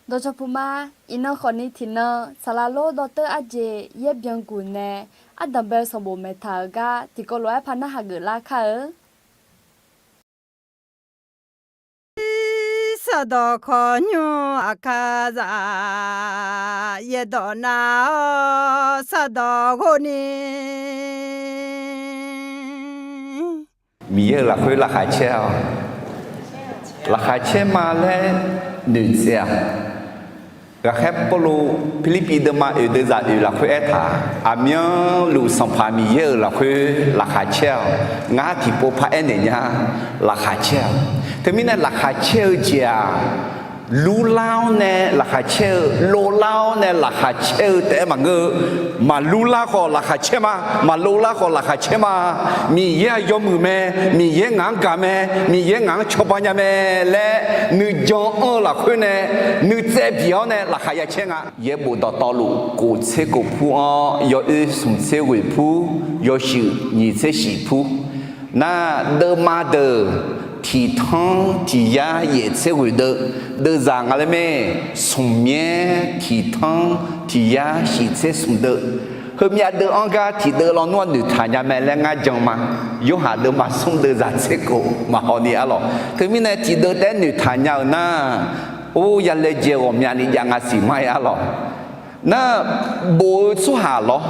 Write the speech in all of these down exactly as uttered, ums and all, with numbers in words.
Dawqcawq puq ma. Iqnan khawfni tiqnan saqlaq lor dawrteur arjeq yaer byanguq nae ardanq bae-eu sanqbof maeqtaq-euq gar tiqkawv lof-aer par narhaq geuflar kar-eu. Irsaqdawq kawqnymr aqkar zaq, yaerdawq nav-awr saqdawq ghov ni. Miqyaer-euq lafkhoer laqkhaq caer-awq. Laqkhaq caer ma laer noeqtsaev-aq, ghaqkhaer Pawrluv Pirlirpiv deuvma oeq deuvzaq oeq lafkhoer aertaq, aqmyanluf Sanqpaq Miqyaer-euq lafkhoer laqkhaq caer-awq. Ngar tiqpov par aernaeq nya, laqkhaq caer-awq. Teumirnae laqkhaq caer-eu jeq-aq, lurlar-awr nae laqkhaq caer-eu, lovlar-awr nae laqkhaq caer-eu taef-aer maqngeur-eu. Maqlurlar khawf laqkhaq caer ma, maqlovlar khawf laqkhaq caer ma. Miqyaer-aq yawmuiq mae, Miqyaer ngaq-anr gaq mae, Miqyaer ngaq-anr cawba nya mae laer nuijan anr-eu lafkhoer nae, nuitsaev biq-awr nae laqkhaq ya caer nga. Yaerbof dawqtawvluf kof tser kof pur-anr yawoer smq tser ghoeq pur, yawshuif nyiq tser shif pur. Nar, deuvma deuq tiqtanr tiq yar yaef tser ghoeq deuv, deuvzaq nga laer mae, smq myaer tiqtanr tiq yar shif tser smq deuv. Heumyav deuv-anr gar tiqdeuv lawnmr-anr noeqtaq nya mae laer ngar jan ma. Yorhaq deuvma smr deuvzaq tser kof maqhaw ni arlawq. Teumirnae tiqdeuv taef-aer noeqtaq nya-euq nar, or, yalaejae ghawqmyani jav nga siq ma-ir arlawq. Nar, bof-eu tsawrhaq lawr,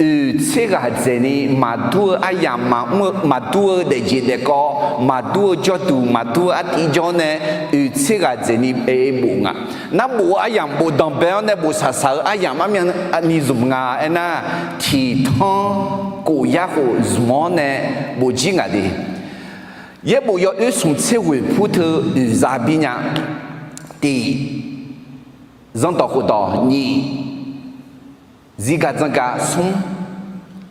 oeq tser ghaq dzaeqni maqdur-eu aryamq maqmr-eu, maqdur-eu daefjeq daefkawv maqdur-eu jawrduq maqdur-eu artiv jawr nae, oeq tser ghaq dzaeqni aer bof nga. Nar, bof-eu aryamq bof danqbae-awr nae bof saqsaq-eu aryamq armyavni zmq nga aernar, tiqtanr kof yar khof zmq-awr nae bof jir ngaq de. Yaerbof yawoer smq tser ghoeq pur teu oeq za bir nya. Tiq, zanrdawq khofdawq nyiq, zirgaq dzanrgaq smr,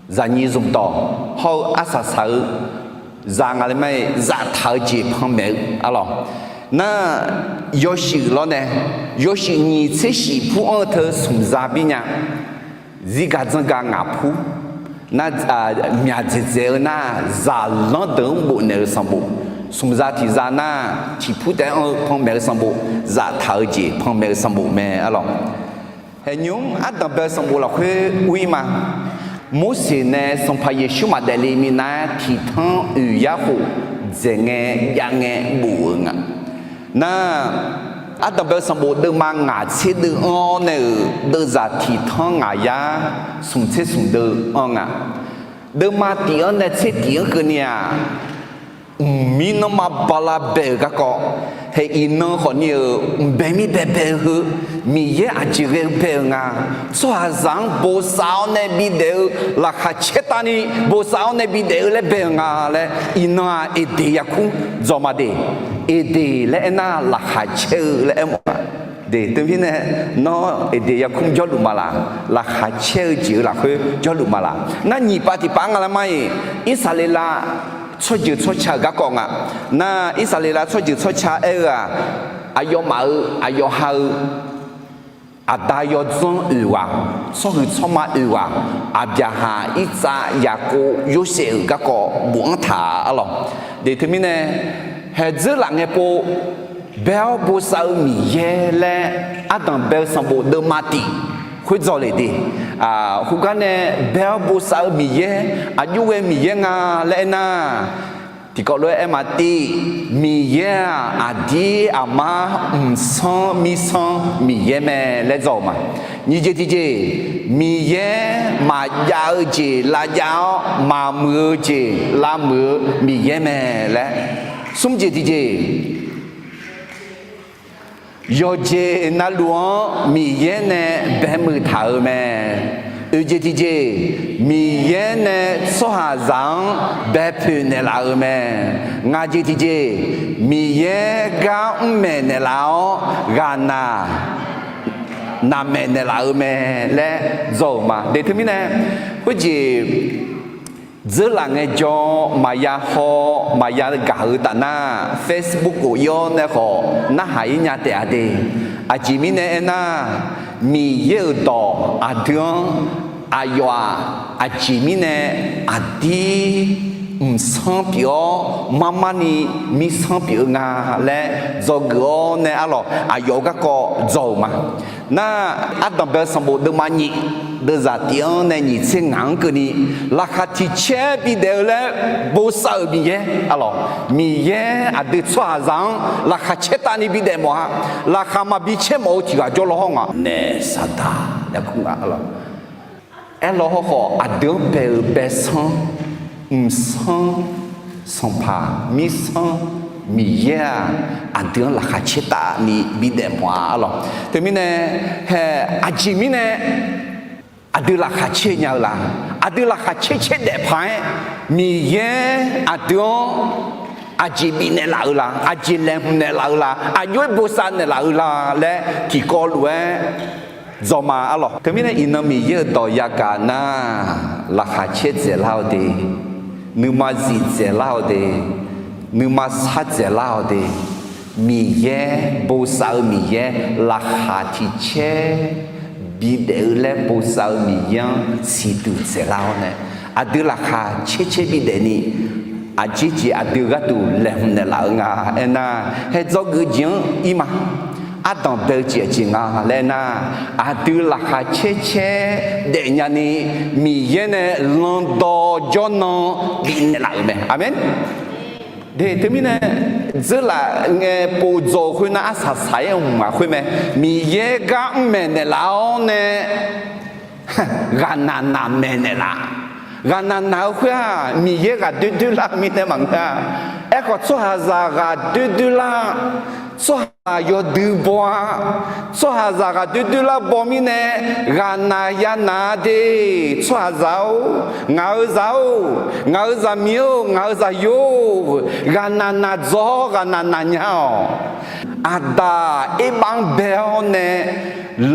zaqnyiq zmqdawq hawr-eu arsaq saq-eu za nga laer ma-ir zaftaq-eu jeq panmaeq-eu arlawq. Nar, yawshuif lawr nae, yawshuif nyiq tser shif pur-anr-eu teu smq za bir nya. Zirgaq dzanrgaq ngaq pur. Nar, myaq dzaeqdzaeq-eu nar, zaqlanr deuq-anr bofnaeq-eu sanqbof. Smq za tiq za nar, tiq pur taef-aer anr-eu panmaeq-eu sanqbof, zaftaq-eu jeq panmaeq-eu sanqbof mae arlawq. Haeqnymr ardanq bae-eu sanqbof lafkhoer ur-ir ma. Morseq nae Sanqpaq Yeqsur maqdaef le minav-aer tiqtanr oeq yar khof dzaeq ngae jav ngae bof-eu nga. Nar, ardanq bae-eu sanqbof deuvma ngaq tser deuv-anr nae-euq deuvzaq tiqtanr ngaq yar smq tser smq deuv-anr nga. Deuvma tiq-anr nae tser tiq-anr keuvni-aq, mqmir nanrma bala bae-euq garkawv, haeq iqnan khawfni-euq mqbae mir bae bae-eu heu, Miqyaer aqjeq ghae-eu bae-euq nga. Tsawrhaqzaq-anr bosav-awr nae bidaef-eu laqkhaq caertavni bosav-awr nae bidaef-eu laer bae-euq nga laer, iqnan-aq Eqdeq yarkmr dzawq ma de. Eqdeq laer aernar laqkhaq caer-eu laer aermawf-a. De, teumirnae nawr Eqdeq yarkmr jawrluf ma laq, laqkhaq caer-eu jeq-eu lafkhoer jawrluf ma laq. Nar, nyiq pav tiq pav-anr nga laer ma-iq, Irsaqleqlav tsawrjeuq tsawrca-euq garkawv nga. Nar, Irsaqleqlav tsawrjeuq tsawrca aer-eu-aq, aqyawfmaf-euq aqyawf ha-eu aqda yawdzanr oeq ghaq, tsawrhuiq tsawrma oeq ghaq, Aqbyaqhaq, Irtsav, Yaqkov, Yorsaev-euq garkawv bof-anr taq arlawq. De, teumirnae haeqdzeur laf ngae pov bae-awr bosav-eu Miqyaer laer ardanq bae-eu sanqbof deuvma tiq khoer dzawq lef de. Khoergar nae bae-awr bosav-eu Miqyaer aqjox ghae Miqyaer nga laer aernar, tiqkawv lof-aer aer ma tiv, Miqyaer-aq aqdir aqmar mqsanr mirsanr Miqyaer mae laer dzawq-euq ma. Nyiq jeq tiqjeq, Miqyaer maqjav-eu jeq lavjav-awr maqmuiq-eu jeq lavmuiq-eu Miqyaer mae laer. Smr jeq tiqjeq, yawqjeq navluf-anr Miqyaer nae baemuiq taq-euq mae. Oeq jeq tiqjeq, Miqyaer nae tsawrhaqzaq-anr baepoeq naeqlaf-euq mae. Ngaq jeq tiqjeq, Miqyaer gar mr maeq naeqlaf-awr ghaqnaq naqmaeq naeqlaf-euq mae laer dzawq-euq ma. De, teumirnae khoerjeq dzeurlaf ngaejawr maqya haw maqya gaq-eu taf nar, Facebook khof ir-awr nae khawf narhaq ir nya taef-a de. Aqjeq mirnae aernar, Miqyaer-euq dawq aqdui-anr aqyawf-aq aqjeq mirnae aqdir mqsanr pyeuf-awr, marmarni mirsanr pyeuf-eu nga laer dzawgeuf-awr nae arlawq, aqyawf-euq garkawv dzaw-euq ma. Nar, Ardanqbae-eu sanqbof deuvma nyiq, deuvzaq tif-anr nae nyiq tser ngaq-anr keuvni, laqkhaq tiq caer bidaef-eu laer bosav-euq Miqyaer arlawq, Miqyaer aqdui tsawrhaqzaq-anr laqkhaq caertavni bidaef mawf-a. Laqkhaq maqbi caer mawf-eu tiq ghaq jawrlaw hawr ngaq naeq Saqdaq laer kur nga arlawq. Aerlaw hawrkhawf, aqdui-anr bae-eu baesanr, mqsanr, Sanqpaq, mirsanr, Miqyaer-aq, aqdui-anr laqkhaq caertavni bidaef mawf-a arlawq. Teumirnae, hae, aqjeq mirnae aqdui laqkhaq caer nya-eu la? Aqdui laqkhaq caer caer daef paq-aer, Miqyaer aqdui-anr aqjeq bifnaeq laf-eu la? Aqjeq laeqhmq naeqlaf-eu la? Aqjox-aer bosav naeqlaf-eu la laer tiqkawv lof-aer dzaw ma arlawq. Teumirnae iqnan Miqyaer-euq dawq yagaq nar, laqkhaq caer dzaeqlar-awr de, nuima zif dzaeqlar-awr de, nuima sar dzaeqlar-awr de, Miqyaer, bosav-eu Miqyaer, laqkhaq tiq caer bidaef-eu laer bosav-eu Miqyaer-anr siqduq dzaeqlar-awr nae, aqdui laqkhaq caer caer bidaef ni, aqjeq jeq aqdui gharduq laeqhmq naeqlaf-eu nga. Aernar, hae dzawgeuf jeq-anr ir ma. Ardanqbae-eu jeq aqjeq nga laer aernar, aqdui laqkhaq caer caer daefnya ni, Miqyaer nae landawv jawrnan bifnaeq laf-euq mae. Aqmeq. De, teumirnae, dzeurlaf ngae povdzaw khoernar, arsaq saq-aer hmq-aq khoer mae. Miqyaer gar mr maeqnaeq laf-awr nae, ghaqnaq naq maeqnaeq laf. Ghaqnaq naq-eu khoer-aq, Miqyaer ghaq doer doer lar-eu mirnae maqngeur-a. Aerkhawf, tsawrhaqzaq ghaq doer doer lar, tsawrhaq yawdui baw-a. Tsawrhaqzaq ghaq doer doer lar baw mirnae, ghaqnaq yanaq-a de. Tsawrhaqzaq-or, ngaq-euq zaq-or, ngaq-euq zaqmiq-or, ngaq-euq zaqyo-or, ghaqnaq naq dzaw-awr ghaqnaq naq nya-awq. Aqdaq erbav-anr bae-awr nae,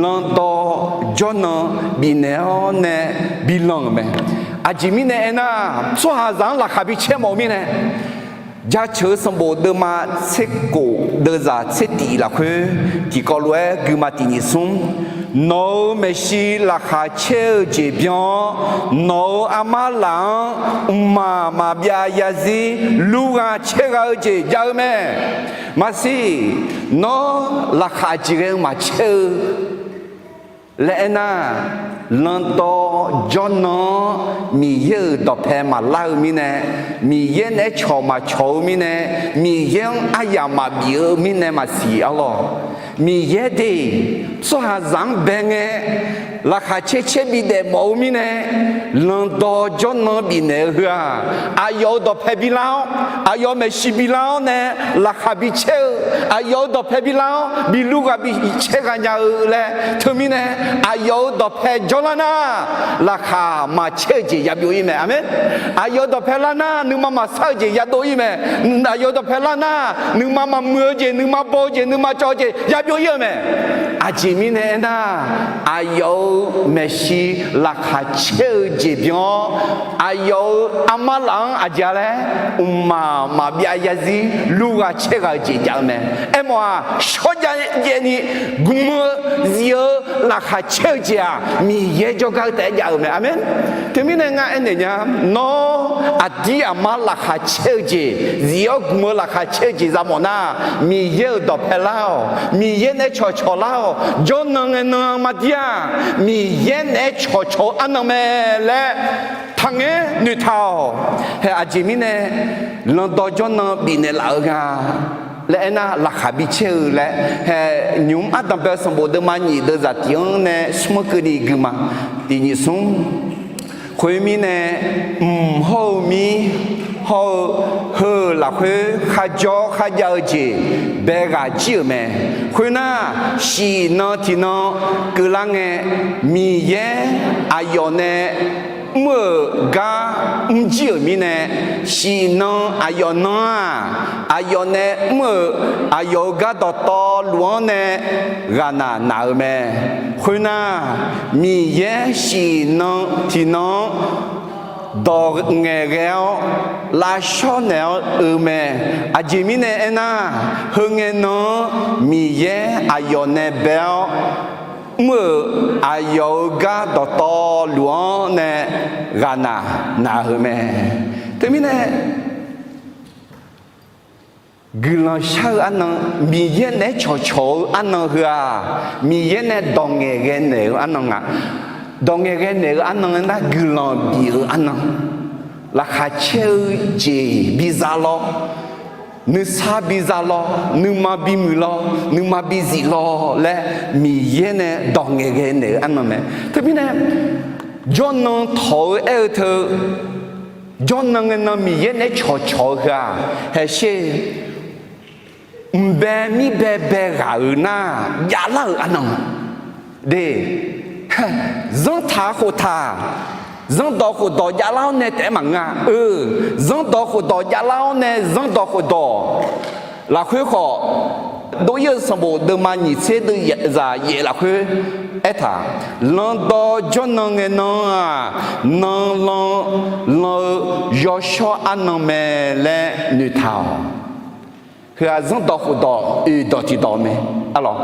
landawv jawrnan bifnaeq-awr nae bilan-euq mae. Aqjeq mirnae aernar, tsawrhaqzaq-anr laqkhaq bi caer mawf-eu mirnae, Jaceuq-eu sanqbof deuvma tserkof deuvzaq tsertif lafkhoer tiqkawv lof-aer guima tiq nyiq smr, nawq-euq maeqshi laqkhaq caer-eu jeq byan-awr, nawq-euq armar laf-anr mqmaq maqbyav yarzir lur gha caer gha-eu jeq jav-eu mae. Maqsiq, nawr laqkhaq jeq ghae-eu maqcaer-eu laer aernar, landawv jawrnan-anr Miqyaer-euq dawqpae maqlar-eu mirnae, Miqyaer naeq-aer cawq maqcawq-eu mirnae, Miqyaer-anr aryamq maqbif-eu mirnae maqsiq arlawq. Miqyaer de, tsawrhaqzaq-anr bae ngae, laqkhaq caer caer bidaef mawf-eu mirnae, landawv jawrnan bifnaeq-eu heu-aq, aqyawf-euq dawqpae bilar-awr, aqyawf maeqshi bilar-awr nae laqkhaq bi caer-eu, aqyawf-euq dawqpae bilar-awr bi lur ghaq bi caer gha nya-eu laer teumirnae, aqyawf-euq dawqpae jawrlar nar, laqkhaq maqcaer-eu jeq yabyov ir mae. Aqmeq. Aqyawf-euq dawqpae lar nar, nuima maqsar-eu jeq yadov ir mae. Aqyawf-euq dawqpae lar nar, nuima maqmuiq-eu jeq, nuima baw-eu jeq, nuima cawv-eu jeq yabyov ir-eu mae. Aqjeq mirnae aernar, aqyawf-euq maeqshi laqkhaq caer-eu jeq byan-awr, aqyawf-euq armar laf-anr aqjeq-a laer, mqmaq maqbyav yarzir lur gha caer gha-eu jeq jav-eu mae. Aermawf-aq, shawrjav jaevni gmq-eu zif-eu laqkhaq caer-eu jeq-aq, Miqyaer jawrgar-eu taef-aer jav-eu mae. Aqmeq. Teumirnae ngar aernaeq nya, nawr aqdir aqmar laqkhaq caer-eu jeq zif-awr gmq-eu laqkhaq caer-eu jeq za mawf nar, Miqyaer-euq dawqpae lar-awq. Miqyaer naeq-aer cawqcawq lar-awq. Jawrnan ngae nan maqdir-aq, Miqyaer naeq-aer cawqcawq-eu arnan mae laer taqngaer noeqtaq-awq. Hae aqjeq mirnae, landawv jawrnan bifnaeq laf-eu nga laer aernar, laqkhaq bi caer-eu laer, hae, nymq-mr ardanqbae-eu sanqbof deuvma nyiq deuvzaq tif-anr nae smr-anr keuvni guima tiq nyiq smr. Khoermirnae, mq hawr-eu mir hawr-eu heu-euq lafkhoer kharjawr kharjav-eu jeq bae ghaq jir-euq mae. Khoernar, shif nan tiqnan keuvlar ngae, Miqyaer aqyawf nae mr-euq gar mrjir-euq mirnae, shif nan aqyawf nan-aq, aqyawf nae mr-euq aqyawf-euq gar dawqtawvluf-anr nae ghaqnaq naq-eu mae. Khoernar, Miqyaer shif nan tiqnan-anr dawq ngaeqghae-awr lavshawr naeq-awr oe mae. Aqjeq mirnae aernar, heu ngae nan-anr Miqyaer aqyawf nae bae-awr mr-euq aqyawf-euq gar dawqtawvluf-anr nae ghaqnaq naq-eu mae. Teumirnae guiqlanq shar-eu arnan, Miqyaer naeq-aer cawqcawq-eu arnan heu-aq, Miqyaer nae dawq ngaeqghae naeq-eu arnan nga. Dawq ngaeqghae naeq-eu arnan nar guiqlanq bif-eu arnan, laqkhaq caer-eu jeq biza lawr, nuisar biza lawr, nuima bimuiq lawr, nuima bizif lawr laer Miqyaer nae dawq ngaeqghae naeq-eu arnan mae. Teumirnae jawrnan tawq-eu aer-eu teu, jawrnan ngae nan Miqyaer naeq-aer cawqcawq-eu heu-aq, haesher, mqbae mirbae bae ghaq-euq nar javlar-euq arnan. De, zanrtaq khoftaq, zanrdawq khofdawq javlar-awr nae taef-aer maqngeur-a. Eu, zanrdawq khofdawq javlar-awr nae zanrdawq khofdawq lafkhoer khawf, Dov-ir-eu sanqbof deuvma nyiq tser deuv zaq yaef lafkhoer aertaq, Landawv jawrnan ngae nan-aq, nan lan lan-eu yawshawr arnan mae laer noeqtaq-awq. Heu-aq zanrdawq khofdawq oeq dawq tiq dawq mae. Alawq,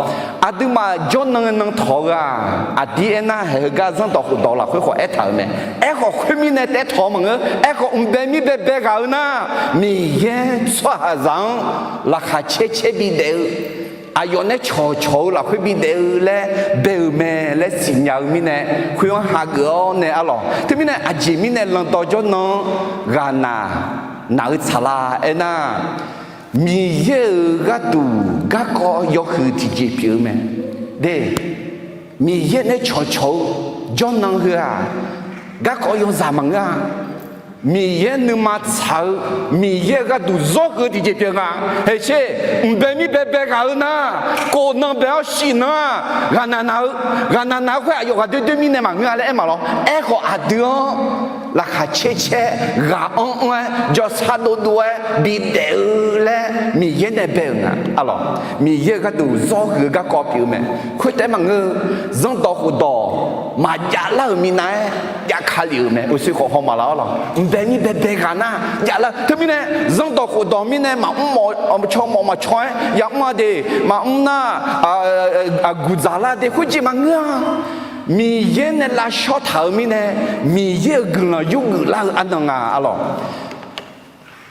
aqduimaf jawrnan ngae nan tawq-eu-aq, aqdir aernar, haeq heugar zanrdawq khofdawq lafkhoer khawf aertaq-euq mae. Aerkhawf khoermirnae taef-aer tawq-eu maqngeur. Aerkhawf, mqbae mirbae bae ghaq-eu nar, Miqyaer tsawrhaqzaq-anr laqkhaq caer caer bidaef-eu, aqyawf nae cawqcawq-eu lafkhoer bidaef-eu laer bae-euq mae laer siqnya-eu mirnae, khoer-anr hageuf-awr nae arlawq. Teumirnae aqjeq mirnae landawv jawrnan-anr ghaqnaq naq-eu tsaqlar aernar, Miqyaer-euq gharduq garkawv yawhuiq tiqjeq pyeuf-eu mae. De, Miqyaer nae cawqcawq-eu jawrnan heu-aq, garkawv yawzaq maqngeur-a. Miqyaer nuima tsaq-eu, Miqyaer-euq gharduq zawr keuv-eu tiqjeq pyeuf nga. Haesher, mqbae mirbae bae ghaq-eu nar, kof nan bae-awr shif nan-aq, ghaqnaq naq-eu, ghaqnaq naq-eu khoer aqyawf ghaqdoer doer mirnae maqngeur-a laer aer maqlawr. Aerkhawf aqdui-anr laqkhaq caer caer ghaq anr anr-aer jawrsar dovdov-aer bidaef-eu laer Miqyaer nae bae-euq nga. Alawq, Miqyaer-euq gharduq zawr huiq-eu garkawv pyeuf-eu mae. Khoertaef maqngeur-eu, zanrdawq khofdawq maqjavlar-euq minav-aer javka lef-euq mae. Uqshoe khawf hawmaf laf-awr lawq, mqbae mirbae bae ghaq nar javlar-eu. Teumirnae zanrdawq khofdawq mirnae maqmr mawf caw mawf maqcaw-aer yamr-a de, maqmr nar guqdzaq lar de, khoerjeq maqngeur-a. Miqyaer nae lavshawr taq-euq mirnae, Miqyaer-euq guiqlanq yurgeuf lar-eu arnan nga arlawq.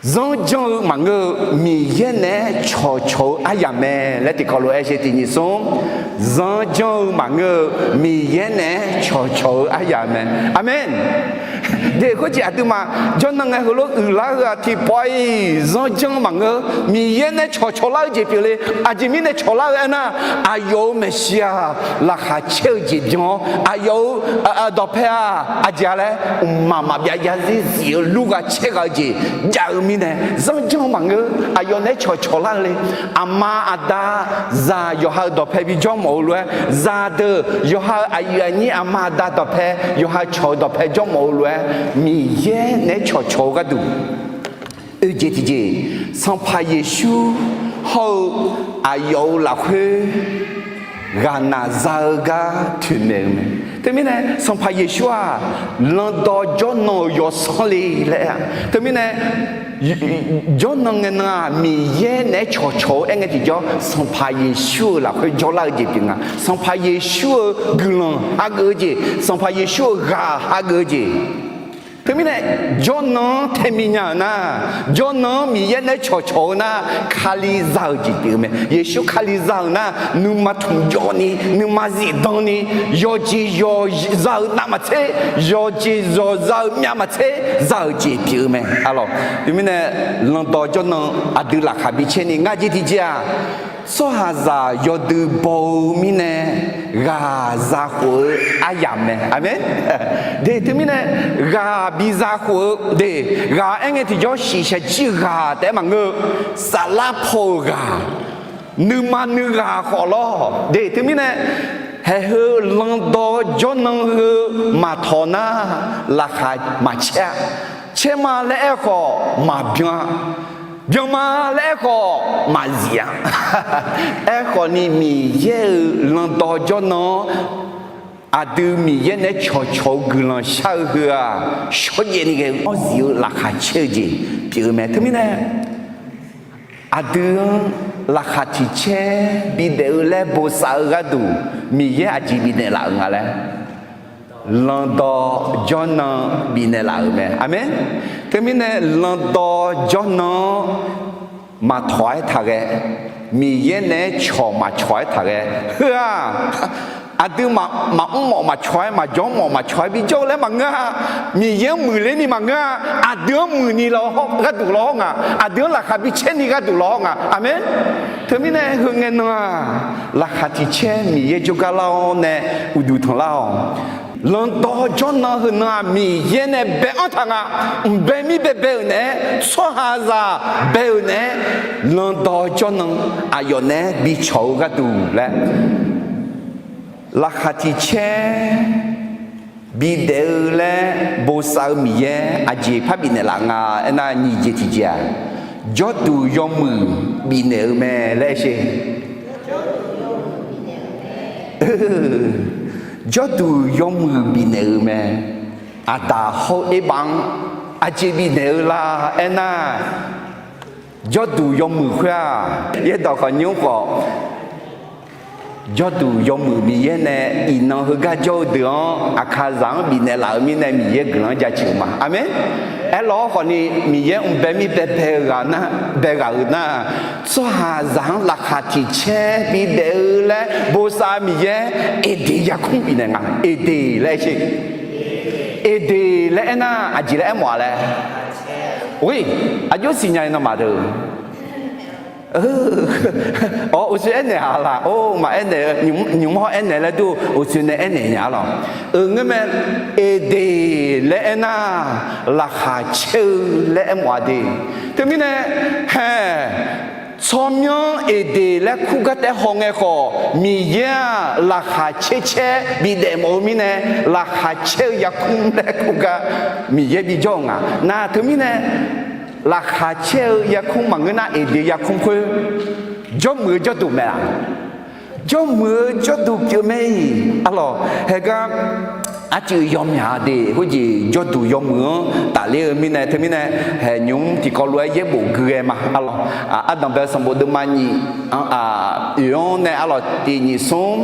Zanrjanr-eu maqngeur-eu, Miqyaer naeq-aer cawqcawq-eu aryamq mae laer tiqkawv lof-aer aer sher. Tiq nyiq smr, zanrjanr-eu maqngeur-eu, Miqyaer naeq-aer cawqcawq-eu aryamq mae. Aqmeq. De, khoerjeq aqduimaf jawrnan ngae heulof uiqlar-eu-aq tiqpawf-iq zanrjanr-eu maqngeur-eu, Miqyaer nae cawqcawq lar-eu jeq pyeuf le. Aqjeq mirnae cawqlar-eu aernar, aqyawf-euq maeqshi-aq laqkhaq caer-eu jeq byan-awr, aqyawf-euq dawqpae-aq aqjeq-a laer mqmaq maqbyav yarzir zif-eu lur gha caer gha-eu jeq jav-eu mirnae zanrjanr-eu maqngeur-eu, aqyawf naeq-aer cawqcawq lar-eu le. Aqma aqda zaq yawqha-euq dawqpae bijawr mawf-eu lof-aer, zaqdeuq yawqha-euq aqyuif aqnyir aqma aqda dawqpae, yawqha cawq-eu dawqpae jawr mawf-eu lof-aer, Miqyaer naeq-aer cawqcawq-eu gharduq oejeq tiqjeq, Sanqpaq Yeqsur hawr-eu aqyawf-euq lafkhoer ghaqnaq za-eu gar toeqmaeq-eu mae. Teumirnae Sanqpaq Yeqsur-aq, landawv jawrnan-euq yawsanr le laer aer-a. Teumirnae jawrnan ngae nan-aq, Miqyaer naeq-aer cawqcawq-eu aer ngae tiqjawr, Sanqpaq Yeqsur-euq lafkhoer jawrlar-eu jeq pyeuf nga. Sanqpaq Yeqsur-euq guiqlanq hageuf-eu jeq, Sanqpaq Yeqsur-euq ghaq hageuf-eu jeq. Teumirnae jawrnan-anr tae minya-euq nar, jawrnan-anr Miqyaer naeq-aer cawqcawq-eu nar, Kali za-euq jeq pyeuf-eu mae. Yeqsur Kali za-euq nar, nuima tmq jawv ni, nuima zifdan ni, yawqjeq yawq za-euq navmaqtser, yawqjeq yawq za-euq myavmaqtser za-euq jeq pyeuf-eu mae arlawq. Teumirnae landawv jawrnan aqdui laqkhaq bicaer ni ngar jeq tiqjeq-aq, tsawrhaqzaq yawdui baw-eu mirnae ghaq zakhof-eu aryamq mae. Aqmeq. De, teumirnae ghaq bi zakhof-eu de, ghaq aer ngae tiqjawr shiqshaq jir ghaq taef-aer maqngeur-eu, saflar paw-euq ghaq, nuima nuighaq khawf lawr de. Teumirnae haeq heu landawv jawrnan heu maqtawq nar, laqkhaq maqcaer-a. Caer ma laer aer khawf maqbyan-a. Byan ma laer aer khawf maqzif-a. Aerkhawf ni Miqyaer-euq landawv jawrnan-anr aqdui Miqyaer naeq-aer cawqcawq-eu guiqlanq shar-eu heu-aq, shawrjaev ni ghae-eu mawr zif-eu laqkhaq caer-eu jeq pyeuf-eu mae. Teumirnae aqdui-anr laqkhaq tiq caer bidaef-eu laer bosav-eu gharduq Miqyaer aqjeq bifnaeq laf-euq nga laer Lanqdawq jawrnan bifnaeq laf-euq mae. Aqmeq. Teumirnae lanqdawq jawrnan-anr maqtawq-aer taqghae, Miqyaer naeq-aer cawq maqcawq-aer taqghae. Heu-aq, aqdui maqmr mawf maqcawq-aer, maqjawr mawf maqcawq-aer bijawr-eu laer maqngeur-a. Miqyaer-anr muiqler ni maqngeur-a. Aqdui-anr muiqni gharduq lawr nga. Aqdui-anr laqkhaq bicaer ni gharduq lawr nga. Aqmeq. Teumirnae heu ngae nan-aq, laqkhaq tiq caer Miqyaer jawrgar lar-awr nae uqduq tanqlar-awq. Lanqdawq jawrnan heu nan-aq, Miqyaer nae bae-anr taq nga. Mqbae mir baebae-euq naeq-aer, tsawrhaqzaq bae-euq naeq-aer, lanqdawq jawrnan aqyawf naeq-aer bicawq-eu gharduq laer, laqkhaq tiq caer bidaef-eu laer bosav-eu Miqyaer aqjeq par bifnaeq laf nga aernar, nyiq jeq tiqjeq-aq, jawrduq yawmuiq bifnaeq-eu mae laer aer sher. Jawrduq yawmuiq bifnaeq-eu mae. Aqdaq hawr-eu erbav-anr aqjeq bifnaeq-eu la aernar, jawrduq yawmuiq khoer-aq, yaerdawq khawf nymr khawf, jawrduq yawmuiq Miqyaer nae iqnan heugar jawr-eu deuq-anr aqkaqzaq-anr bifnaeq laf-eu mirnae Miqyaer guiqlanq-anr jaceuq-eu ma. Aqmeq. Aerlawr khawfni Miqyaer mqbae mir baebae-eu ghaq nar, bae ghaq-euq nar, tsawrhaqzaq-anr laqkhaq tiq caer bidaef-eu laer bosav Miqyaer Eqdeq yarkmr bifnaeq nga. Eqdeq laer aer sher. Eqdeq laer aernar aqjeq laer aermawf-a laer. Or, aqjox siqnya-i nawmaf deuq. Awr, uqshoe aernaeq-a laq? Or, maqaer naeq-eu, nymq-mr hawr aernaeq laer dur, uqshoe nae aernaeq nya-a lawq. Euq ngeurmae, Eqdeq laer aernar, laqkhaq caer-eu laer aermawf-a de. Teumirnae, hae, tsawrmyanr Eqdeq laer kur gar taef haw ngae khawf, Miqyaer-aq laqkhaq caer caer bidaef mawf-eu mirnae, laqkhaq caer-eu yarkmr laer kur gar Miqyaer bijawr-eu nga. Nar teumirnae, laqkhaq caer-eu yarkmr maqngeur nar, Eqdeq yarkmr khoer jawrmuiq-eu jawrduq mae-aq? Jawrmuiq-eu jawrduq pyeuf mae-iq. Arlawq, haegar arcuiv yawmyaq de, khoerjeq jawrduq yawmuiq-anr tafler-eu mirnae, teumirnae, haeq nymq-mr tiqkawv lof-aer yaerbof gui ghae ma. Arlawq, ardanqbae-eu sanqbof deuvma nyiq-anr, oeq-anr nae arlawq tiq nyiq smr,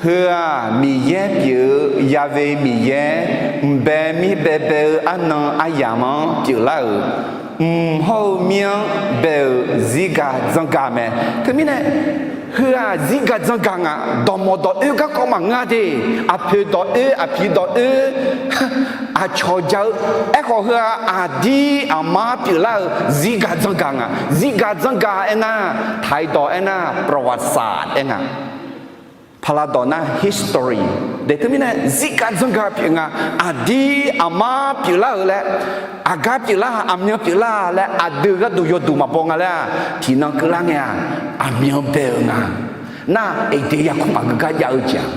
heu-aq Miqyaer pyeuf-eu Ya'we Miqyaer, mqbae mir baebae-eu arnan aryamq-anr pyeuflar-euq, mq hawr-eu mir-anr bae-euq zirgaq dzanrgaq mae. Teumirnae, heu-aq zirgaq dzanrgaq nga. Dawqmawq dawq oer garkawv maqngeur de. Aqpoeq dawq oer, aqpiq dawq oer, aqcawq ja-eu. Aerkhawf heu-aq aqdir aqmar pyeuflar-euq zirgaq dzanrgaq nga. Zirgaq dzanrgaq aernar, taq-iq dawq aernar ประวัติศาสตร์ aer nga. ภาษา dawq nar history. Daeq teumirnae zirgaq dzanrgaq pyeuf nga. Aqdir aqmar pyeuflar-euq laer, aqgar pyeuflar, aqmyan pyeuflar laer aqdui gharduq yawduq maqbaw nga laer-aq, tiqnan keuvlar ngae-aq, aqmyan bae-eu nga. Nar Eqdeq yarkmr maqgeu gar jav-eu jeq-aq,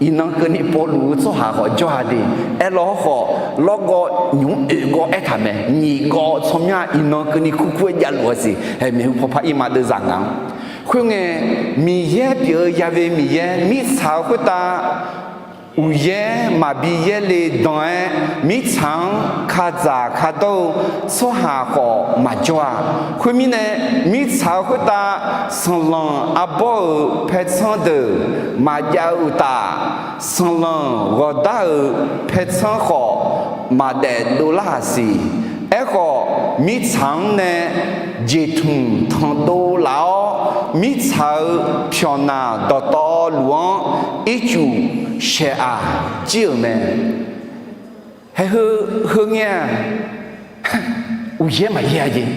iqnan keuvni Pawrluv-eu tsawrhaq khawf jawr-a de. Aerlawr khawf lawrgawv nymq-mr oeq gawv aertaq mae. Nyiq gawv tsawrmyanr-aq iqnan keuvni kurkur-aer javluf-a siq. Haeq maeqhu pawpar irma deuvzaq ngaq-anr. Khoerngae, Miqyaer pyeuf-eu Ya'we Miqyaer mirtsaq-eu khoertav uqyaer maqbi yaerle dan-aer, mirtsaq-anr kadzaq kadawr-eu tsawrhaq khawf maqjawr-a. Khoermirnae, mirtsaq-eu khoertav sanqlanq arbawr-euq paertsanr deuq maqjav-eu uqtaf, sanqlanq ghawqdar-euq paertsanr khawf maqdaef dovlar-aq siq. Aerkhawf, mirtsaq-anr nae jeqtmq tanqdov laf-awr, mirtsaq-euq pyawqnaq dawqtawvluf-anr ircuf shaeq-aq jir-euq mae. Haeq heu, heu ngae-aq, uqyaer maqyaer-a jeq.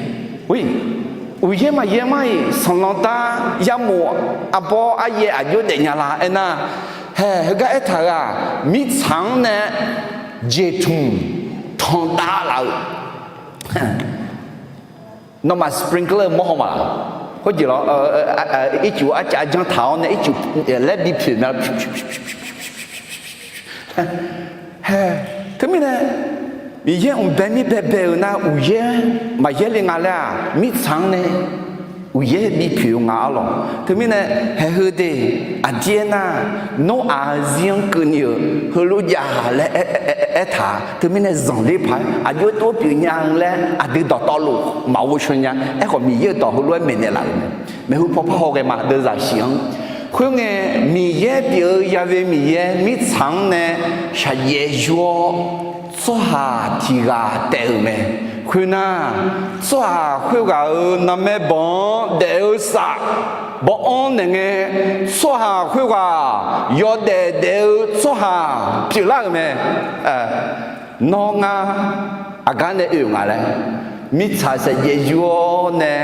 Uqyaer maqyaer mar-iq, sanqlanq dar yarmof arbawr aryaer aqjox daefnya la aernar, haeq heugar aertaq-euq-aq, mirtsaq-anr nae jeqtmq tanqdav laf-euq Nawmaf sprinkler mawr haw ma laq? Khoerjeq lawr, ircuf arcav janr taq-awr nae ircuf laer bi poeq mae. Hae, teumirnae Miqyaer mqbae mir baebae-eu nar uqyaer maqyaer le nga laer-aq, mirtsaq-anr nae uqyaer bi poeq-eu nga arlawq. Teumirnae haeq heu de, aqdir aernar, Noraq-eu zir-anr keuvni-euq heulof jav laer aertaq-a. Teumirnae zanqler paq-aer aqjox tov pyeuf nya-eu laer aqdui dawqtawvluf maqghov shaw nya. Aerkhawf Miqyaer-euq dawq heulof-aer maeqnaeq laf-euq mae. Maeqhu pawpar haw ghae ma, deuvzaq shif-anr Khoerngae, Miqyaer pyeuf-eu yave Miqyaer mirtsaq-anr nae shaqjaev yur-awr, tsawrhaq tiq ghaq taef-euq mae. Khoernar, tsawrhaq khoerghaq-euq narmaer banq-anr daef-eu saf baw-anr naeqngae, tsawrhaq khoerghaq yawdaef daef-eu tsawrhaq pyeuflar-euq mae. Nawr ngar aqgar nae oe-euq nga laer, mirtsaq shaqjaev yur-awr nae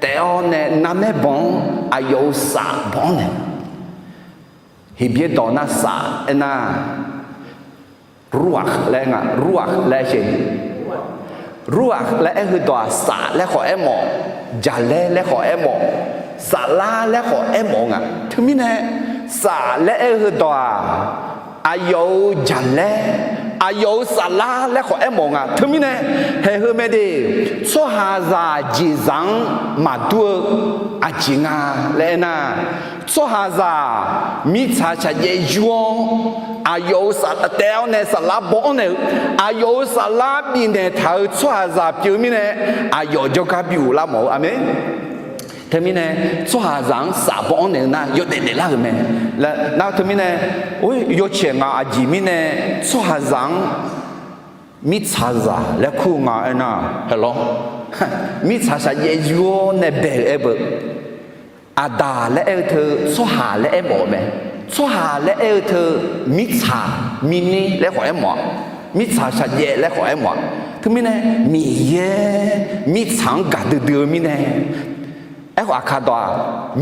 taef-awr nae narmaer banq-anr aqyawf-euq saf baw-anr naeq. Heqbyaer dawq nar saf aernar, ruakh laer nga, ruakh laer aer-eu, ruakh laer aer-eu dawq-aq, saf laer khawf aermawf, jaqlaer laer khawf aermawf, saflar laer khawf aermawf-eu nga. Teumirnae, saf laer aer-eu heudawq-aq, aqyawf-euq jaqlaer, aqyawf-euq saflar laer khawf aermawf-eu nga. Teumirnae, haeq heu mae de, tsawrhaqzaq jeqzaq-anr maqdur-eu aqjeq nga laer aernar, tsawrhaqzaq mirtsaq shaqjaev yur-awr, aqyawf-euq saf taef-awr nae saflar baw-anr naeq-eu, aqyawf-euq saflar bifnaeq taq-euq tsawrhaqzaq pyeuf-eu mirnae, aqyawf jawrgar bi ghoflar mawf-eu. Aqmeq. Teumirnae, tsawrhaqzaq-anr saf baw-anr naeq-eu nar yawdaef daeflar-euq mae. Nar teumirnae, or, yawcaeq ngaq aqjeq mirnae, tsawrhaqzaq-anr mirtsaqzaq laer kur-eu nga aernar, haeq lawr, mirtsaq shaqjaev yur-awr nae bae-euq aer beu. Aqdaq laer aer-eu teu tsawrhaq laer aermawf-eu mae. Tsawrhaq laer aer-eu teu mirtsaq, mirnir laer khawf aermawf-a, mirtsaq shaqjaev laer khawf aermawf-a. Teumirnae, Miqyaer mirtsaq-anr gaqdui dui-eu mirnae, aerkhawf aqkaq dawq-aq,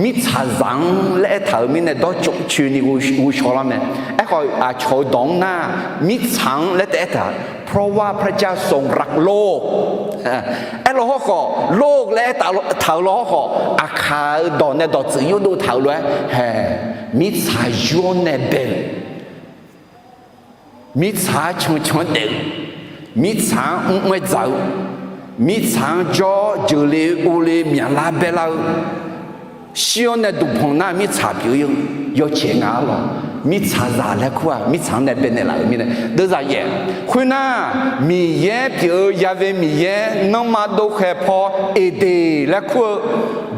mirtsaqzaq-anr laer aertaq-euq mirnae dawrcoeni ghovshaw lar mae. Aerkhawf aqcawq-eu dawq-anr nar, mirtsaq-anr laer taef aertaq, เพราะว่าพระเจ้าทรงรักโลก aerlawq hawrkhawf, โลก laer aertaq-euq lawq hawrkhawf, aqkaq-eu dawq nae dawqtsuif yurdov taq-euq lof-aer haeq, mirtsaq yur-awr nae bae-euq, mirtsaq-anr cancan-anr daef-eu, mirtsaq-anr mrmr-aer dzaq-eu, mirtsaq-anr jawr jeuqle urle myaqlar baelar-eu, shir-awr nae duqpanq nar mirtsaq pyeuf-eu yawcaeq nga arlawq. Mirtsaqzaq laer kur-aq, mirtsaq-anr nae baenaeq laf-euq mirnae deuvzaq yaef. Khoernar, Miqyaer pyeuf-eu yave Miqyaer nanrma dovkhaeq paw Eqdeq laer kur-eu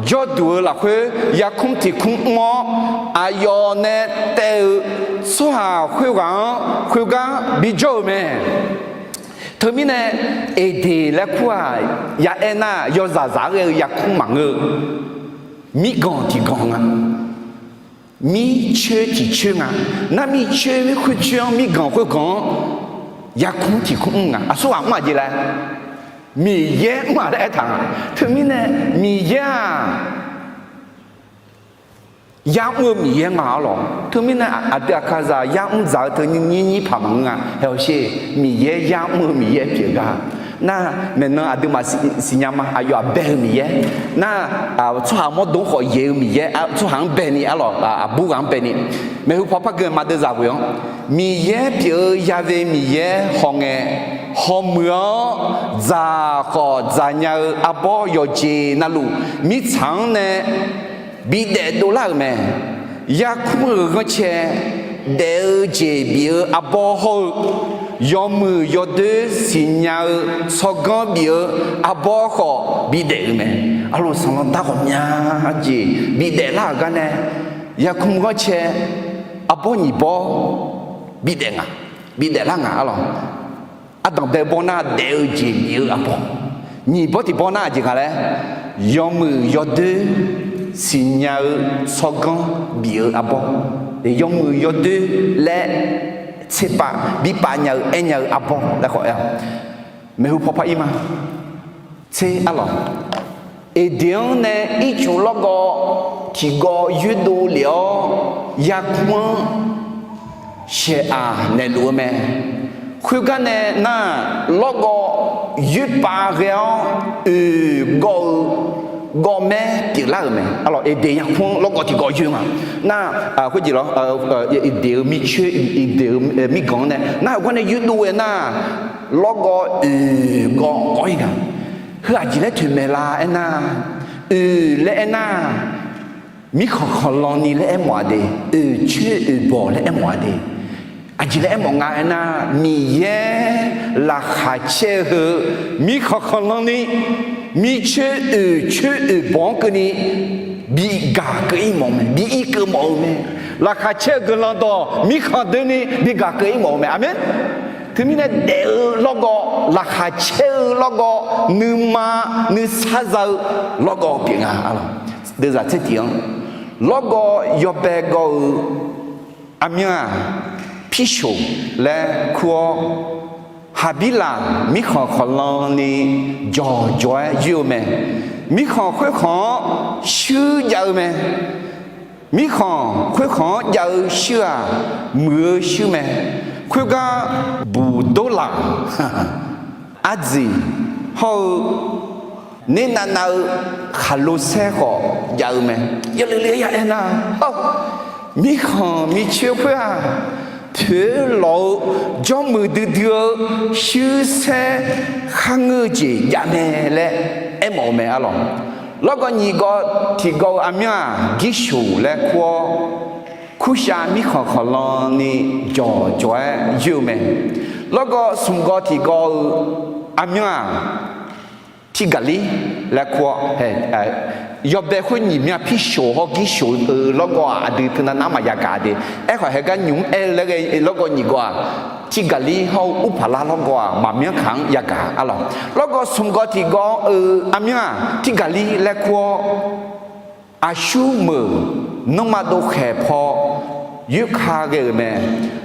jawrduq-eu lafkhoer yarkmr tiq kmr mr-awr, aqyawf nae taev-eu tsawrhaq khoerghaq-anr khoergar bijawr-eu mae. Teumirnae, Eqdeq laer kur-aq, ya aernar yawzaqzaq-aer ghae-eu yarkmr maqngeur-eu, mirganq tiq ganq nga, mircoer tiq coer nga. Nar mircoer khoercoer-anr, mirganq khoerganq-anr yarkmr tiq kmr mr nga. Aqsurghaq mr-aq jeq laer, Miqyaer mr-aq laer aertaq nga. Teumirnae, Miqyaer-aq yar mr-eu Miqyaer nga arlawq. Teumirnae aqdui aqkaqzaq yar mr dzaq-eu teu nyir nyir paq maqngeur nga. Haeq hawsher, Miqyaer yar mr-eu Miqyaer pyeuf gar. Nar maeqnan aqduimaf siqnya ma, aqyawf-aq bae-eu Miqyaer. Nar tsawrhaq mawrdo-anr khawf yaeq-eu Miqyaer, tsawrhaq-anr baeni arlawq, aqbur ghaq-anr baeni. Maeqhu paw par gui ma deuvzaq ghoe-anr, Miqyaer pyeuf-eu yave Miqyaer hawngae, hawmuiq-anr dzaq khawf dzaqnya-eu arbawr yawqjeq navluf mirtsaq-anr nae bidaef dovlar-euq mae. Yarkmr-euq ghanrcae daef-eu jeq bif-eu arbawr hawr-eu, yawmuiq yawdoer siqnya-eu tsawrganr bif-eu arbawr khawf bidaef-euq mae. Arlawq, sanqlanq dar ghawqmya jeq bidaef lar-euq gar nae, yarkmr ghanrcae arbawr nyiq bawr bidaef nga, bidaef lar nga arlawq. Ardanq bae-eu bawr nar daef-eu jeq bif-eu arbawr, nyiq bawr tiq bawr nar aqjeq nga laer, yawmuiq yawdoer siqnya-eu tsawrganr bif-eu arbawr, yawmuiq yawdoer laer tserpav bi pavnya-eu aernya-eu arbawr laer khawf aer-awq. Maeqhu paw par ir ma. Tser arlawq, Eqdeq-anr nae ircuf lawrgawv tiqgawv yoerdov lef-awr yarkmr-anr shaeq-aq naeqluf-eu mae. Khoergar nae nar, lawrgawv yoerpav ghae-awr oeq gawv-eu gawv maer pyeuflar-euq mae. Arlawq, Eqdeq yarkmr-anr lawrgawv tiqgawv yoer nga. Nar, khoerjeq lawr, Eqdeq-eu mircoer, Eqdeq-eu mirganq-anr nae nar, heugar nae yoerdov-aer nar, lawrgawv oeq gawv gawv-ir nga. Heu aqjeq laer toeqmaeq la aernar, oeq laer aernar, mirkhanq khanqlan ni laer aermawf-a de, oeq coer oeq bawq laer aermawf-a de. Aqjeq laer aermawf nga aernar, Miqyaer laqkhaq caer-eu heu, mirkhanq khanqlan ni, mircoer oeq coer oeq bawq-anr keuvni bi gaq keuv-ir mawf-eu mae, bi ir keuv mawf-eu mae. Laqkhaq caer-eu guiqlanq dawq mirkhanq doeni bi gaq keuv-ir mawf-eu mae. Aqmeq. Teumirnae daef-eu lawrgawv, laqkhaq caer-eu lawrgawv, nuima nuisar za-eu lawrgawv pyeuf nga. Deuvzaq tser tiq-anr lawrgawv yawbae gawv-eu aqmyanr-aq, Pirshoq laer kur-awr, Haqbirlaq mirkhanq khawqlanni jawqjawq-aer yoer-eu mae. Mirkhanq khoerkhanq-anr shuir jav-eu mae. Mirkhanq khoerkhanq-anr jav-eu shuir-aq, muiq-eu shuir mae. Khoergar buqdorlaq, ardziq hawr-eu nernav nav-eu khaqlo saer khawf jav-eu mae. Yawleuf le ya aernar, mirkhanq micoer khoer-aq, poeq-aer lawq-eu jawrmuiq duidui-eu shuir saer kharngeur-eu jeq jav mae laer aermawf-eu mae arlawq. Lawrgawv nyiq gawv tiq gawv-eu aqmyanr-aq, Girshoq laer kur-awr, Kurshav mirkhanq khawqlanni jawqjawq-aer yoer-eu mae. Lawrgawv smq gawv tiq gawv-eu aqmyanr-aq, Tirgaqlir laer kur-awr, yawbae khoer nyiq myanr Pirshoq hawr Girshoq-eu lawrgawv-aq, aqdui teunav nar maqya gaq de. Aerkhawf, haegar nymq-mr aer laer ghae lawrgawv nyiq gawv-aq, Tirgaqlir hawr-eu Urpaqlar lawrgawv-aq, maqmyanr kaq-anr yagaq arlawq. Lawrgawv smq gawv tiq gawv-eu aqmyanr-aq, Tirgaqlir laer kur-awr, aqsur meuq nanrma dovkhaeq paw yoerka ghae-euq mae.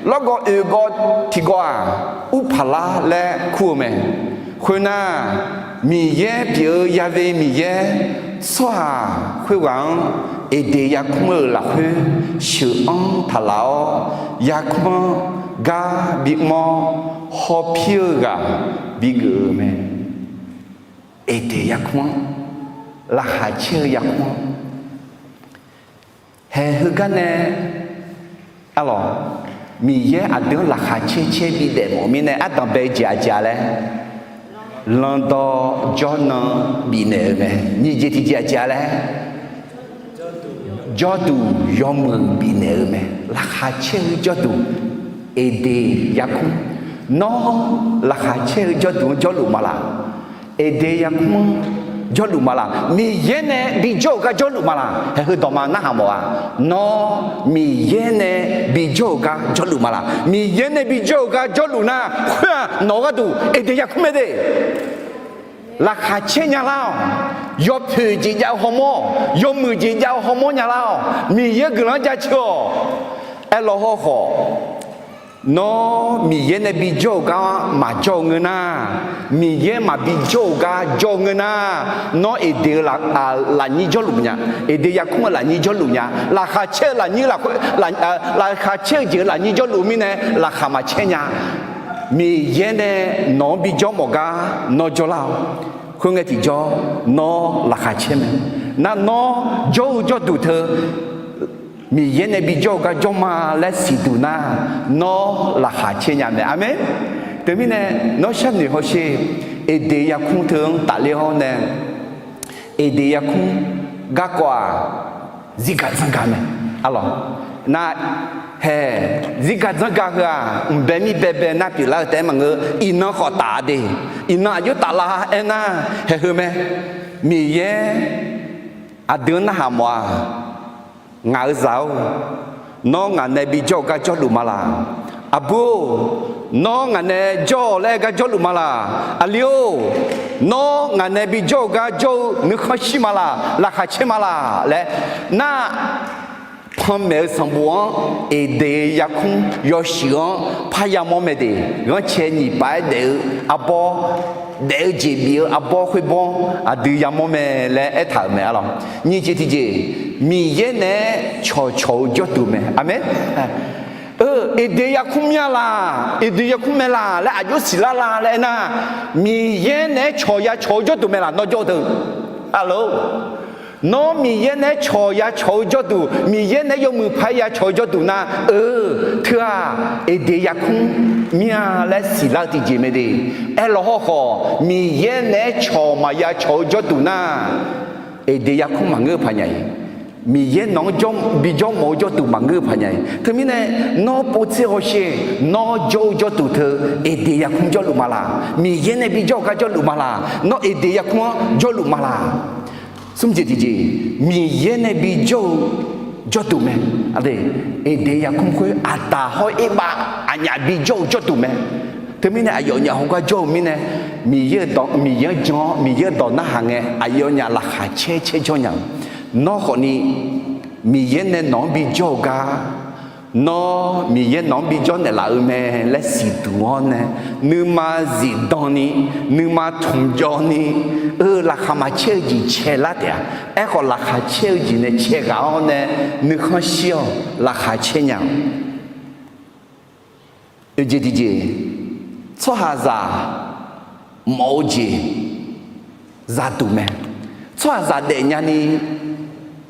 Lawrgawv oeq gawv tiq gawv-aq, Urpaqlar laer kur-eu mae. Khoernar, Miqyaer pyeuf-eu Ya've Miqyaer, tsawrhaq khoerghaq-anr Eqdeq yarkmr-euq lafkhoer sheuq-anr taq laf-awr, yarkmr-anr gar bimr-awr, hawpir-eu ghaq bigeuf-eu mae. Eqdeq yarkmr-anr, laqkhaq caer-eu yarkmr-anr, haeq heugar nae arlawq, Miqyaer aqdui-anr laqkhaq caer caer bidaef mawf mirnae ardanq bae-eu jeq aqjeq-a laer, landawr jawrnan bifnaeq-eu mae. Nyiq jeq tiqjeq aqjeq-a laer, jawrduq yawmuiq bifnaeq-eu mae. Laqkhaq caer-eu jawrduq, Eqdeq yarkmr. Nawr laqkhaq caer-eu jawrduq-anr jawrluf ma laq? Eqdeq yarkmr-anr jawrluf ma laq? Miqyaer nae bijawr-euq gar jawrluf ma laq? Haeq heu dawqma narhaq mawf-a. Nawr Miqyaer nae bijawr-euq gar jawrluf ma laq? Miqyaer nae bijawr-euq gar jawrluf nar, khoer-aq nawq-eu gharduq Eqdeq yarkmr mae de. Laqkhaq caer nya lar-awq. Yawpoeq jeq jav-eu hawmawr, yawmuiq jeq jav-eu hawmawr nya lar-awq. Miqyaer guiqlanq-anr jaceuq-awq. Aerlaw hawrkhawf, nawr Miqyaer nae bijawr-euq gar maqjawr-eu ngeur nar, Miqyaer maqbi jawr-euq gar jawr-eu ngeur nar, nawr Eqdeq-eu lafnyir jawrluf nya, Eqdeq yarkmr-eu lafnyir jawrluf nya. Laqkhaq caer-eu lafnyir, laqkhaq caer-eu jeq-euq lafnyir jawrluf-eu mirnae laqkhaq maqcaer nya. Miqyaer nae nawq-anr bijawr mawf gar nawr jawrlar-awq. Khoerngae tiqjawr nawr laqkhaq caer mae. Nar nawr jawr-eu jawrduq teu Miqyaer nae bijawr-eu gar jawr ma laer siqduq nar, nawr laqkhaq caer nya mae. Aqmeq. Teumirnae nawr sharnoeq hawsher, Eqdeq yarkmr teu-anr tafler-awr nae, Eqdeq yarkmr garkawv-aq, zirgaq dzanrgaq mae. Arlawq, nar hae, zirgaq dzanrgaq heu-aq, mqbae mir baebae nar pyeuflar-eu taef-aer maqngeur. Iqnan khawf taf-a de. Iqnan aqjox taflar aernar, haeq heu mae. Miqyaer aqdui-anr narhaq mawf-a. Ngaq-euq zaq-or, nawr ngaq nae bijawr-eu gar jawrluf ma laq? Aqbur-or, nawr ngaq nae jawr-awq laer gar jawrluf ma laq? Aqli-or, nawr ngaq nae bijawr-eu gar jawr-eu nuikhanr shir ma laq? Laqkhaq caer ma laq laer nar, panmaeq-eu sanqbof-anr Eqdeq yarkmr yawshuif-anr parya mawr mae de. Ghanrcae nyiq paf-aer daef-eu arbawr, daef-eu jeq bif-eu arbawr khoerbawr aqdui yamawr mae laer aertaq-euq mae arlawq. Nyiq jeq tiqjeq, Miqyaer naeq-aer cawqcawq-eu jawrduq mae. Aqmeq. Eqdeq yarkmr mya laq, Eqdeq yarkmr mae laq laer aqjox siqlar la laer aernar, Miqyaer naeq-aer cawq ya cawq-eu jawrduq mae laq nawr jawr-eu teu? Arlawq, nawr Miqyaer naeq-aer cawq ya cawq-eu jawrduq, Miqyaer naeq-aer yawmuiq paq-aer ya cawq-eu jawrduq nar, eu, teu-aq, Eqdeq yarkmr mya laer siqlar-eu tiqjeq mae de. Aerlawq hawrkhawf, Miqyaer naeq-aer cawq maqya cawq-eu jawrduq nar, Eqdeq yarkmr maqngeur-eu paq nya-iq. Miqyaer nawq-anr bijawr mawf-eu jawrduq maqngeur-eu paq nya-iq. Teumirnae, nawr povtser hawsher, nawr jawr-eu jawrduq teu Eqdeq yarkmr jawrluf ma laq? Miqyaer nae bijawr-eu gar jawrluf ma laq? Nawr Eqdeq yarkmr-anr jawrluf ma laq? Smr jeq tiqjeq, Miqyaer nae bijawr-eu jawrduq mae. Aqdeq, Eqdeq yarkmr khoer Aqdaq hawr Erbav aqnyaf bijawr-eu jawrduq mae. Teumirnae aqyawfnyaf hawgar jawr-eu mirnae, Miqyaer-euq dawq, Miqyaer-anr jan-awr Miqyaer-euq dawq narhaq ngae aqyawfnyaf laqkhaq caer caer jawr nya-eu. Nawr khawfni Miqyaer nae nawq-anr bijawr-eu gar, nawr Miqyaer nawq-anr bijawr naeqlaf-eu mae laer siqduq-awr nae, nuima zifdan ni, nuima tmqjawv ni, eu, laqkhaq maqcaer-eu jeq caelar taef-a. Aerkhawf, laqkhaq caer-eu jeq nae caeghaq-awr nae, nuikhanr shir-awq, laqkhaq caer nya-awq. Oeq jeq tiqjeq, tsawrhaqzaq mawf-eu jeq zaqduq mae. Tsawrhaqzaq daefnya ni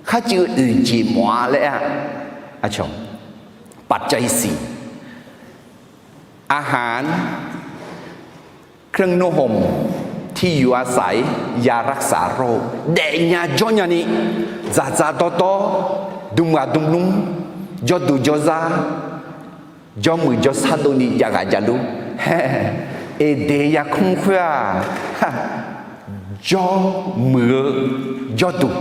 kharcuiv oeq jeq mawf-a laer aer-a, aqcawq, ปัจจัยสี่ อาหาร เครื่องนุ่งห่ม ที่อยู่อาศัย ยารักษาโรค daefnya jawrnya ni, dzaqdzaq dawrdawr, dmghaq dmlmr, jawrduq jawrzar, jawrmuiq jawrsar dovni javghaq javlur. Hae, Eqdeq yarkmr khoer-aq, jawrmuiq-eu jawrduq,